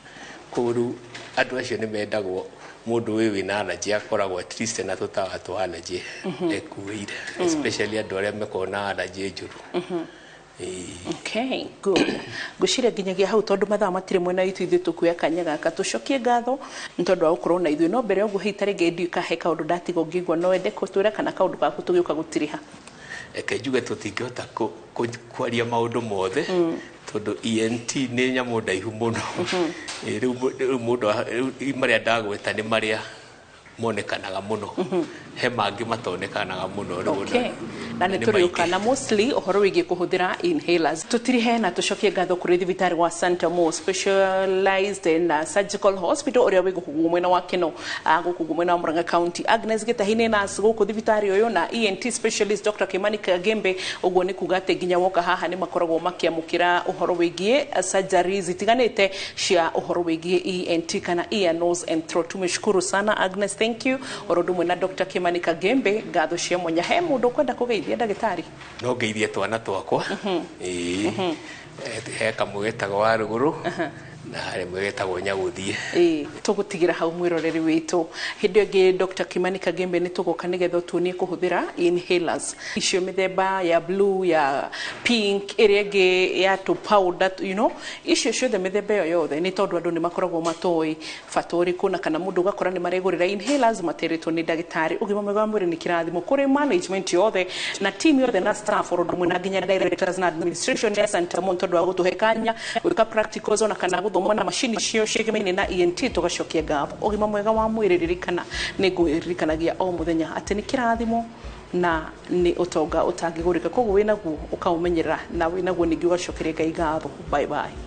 Koguo rĩu andũ acio nĩ mendagwo, mũndũ ũyũ wĩna allergy akoragwo at least na tũtawa twa allergy ekuĩire, especially andũ arĩa makoragwo na allergy njũru. Ĩĩ. Okay, good. Ngwĩciria nginyagia hau, tondũ mathaa matirĩ mwena witũ. Ithuĩ tũkuoya kanya gaka tũcokie ngatho nĩ tondũ wa gũkorwo na ithuĩ. No mbere ya ũguo, hihi ta rĩngĩ ndiũĩ ka he kaũndũ ndatiga ũngĩigua no wende gũtwĩra, kana kaũndũ gaku tũgĩũka gũtiriha? Reke njuge tũtingĩhota kwaria maũndũ mothe, tondũ ENT nĩ nyamũ ndaihu mũno. Ĩ, rĩu mũndũ rĩu marĩa ndagweta nĩ marĩa monekanaga mũno, he mangĩ matonekanaga mũno rĩu. Okay. Na nĩ nĩ tũrĩũka na mostly ũhoro wĩgiĩ kũhũthĩra inhalers. Tũtirihe na tũcokie ngatho kũrĩ thibitarĩ wa Santa Mo Specialized in Surgical Hospital ũrĩa wĩ gũkũ mwena wa Keno, gũkũ mwena wa Murang'a County. Agnes Gĩtahi nĩ nurse gũkũ thibitarĩ ũyũ, na ENT specialist Dr. Kimani Kagembe. Ũguo nĩ kuga atĩ nginya woka haha nĩ makoragwo makĩamũkĩra ũhoro wĩgiĩ surgeries itiganĩte cia ũhoro wĩgiĩ ENT kana ear, nose and throat. Tumeshukuru sana Agnes, thank you, oro ũndũ ũmwe na Dr. Kimani Kagembe, ngatho cia mwanya. He mũndũ ũkwenda kũgeithia ndagĩtarĩ? No ngeithie twana twakwa. Ĩĩ. He kamwe getagwo wa rũgũrũ na harĩ getagwo Nyagũthiĩ. Ĩĩ, tũgũtigĩra hau mwĩroreri witũ. Hĩndĩ ĩngĩ Dr. Kimani Kagembe nĩ tũgoka nĩgetha ũtuonie kũhũthĩra inhalers icio, mĩthemba ya blue, ya pink, ĩrĩa ĩngĩ ya tũ powder, icio ciothe, mĩthemba ĩyo yothe, nĩ tondũ andũ nĩ makoragwo matoĩ bata ũrĩkũ, na kana mũndũ ũgakora nĩ maregũrĩra inhalers materĩtwo nĩ ndagĩtarĩ. Ũgima mwega wa mwĩrĩ nĩ kĩrathimo. Kũrĩ management yothe na team yothe na staff, oro ũndũ ũmwe na nginya directors na administration ya Santa Mon, tondũ wa gũtũhe kanya gwĩka practicals ona kana gũthoma na macini cio ciĩgemaine na ENT, tũgacokia ngatho. Ũgima mwega wa mwĩrĩ, ririkana, nĩ ngũririkanagia o mũthenya atĩ nĩ kĩrathimo na nĩ ũtonga ũtangĩgũrĩka. Koguo wĩnaguo ũkaũmenyerera, na wĩnaguo ningĩ ũgacokeria Ngai ngatho. Bye bye.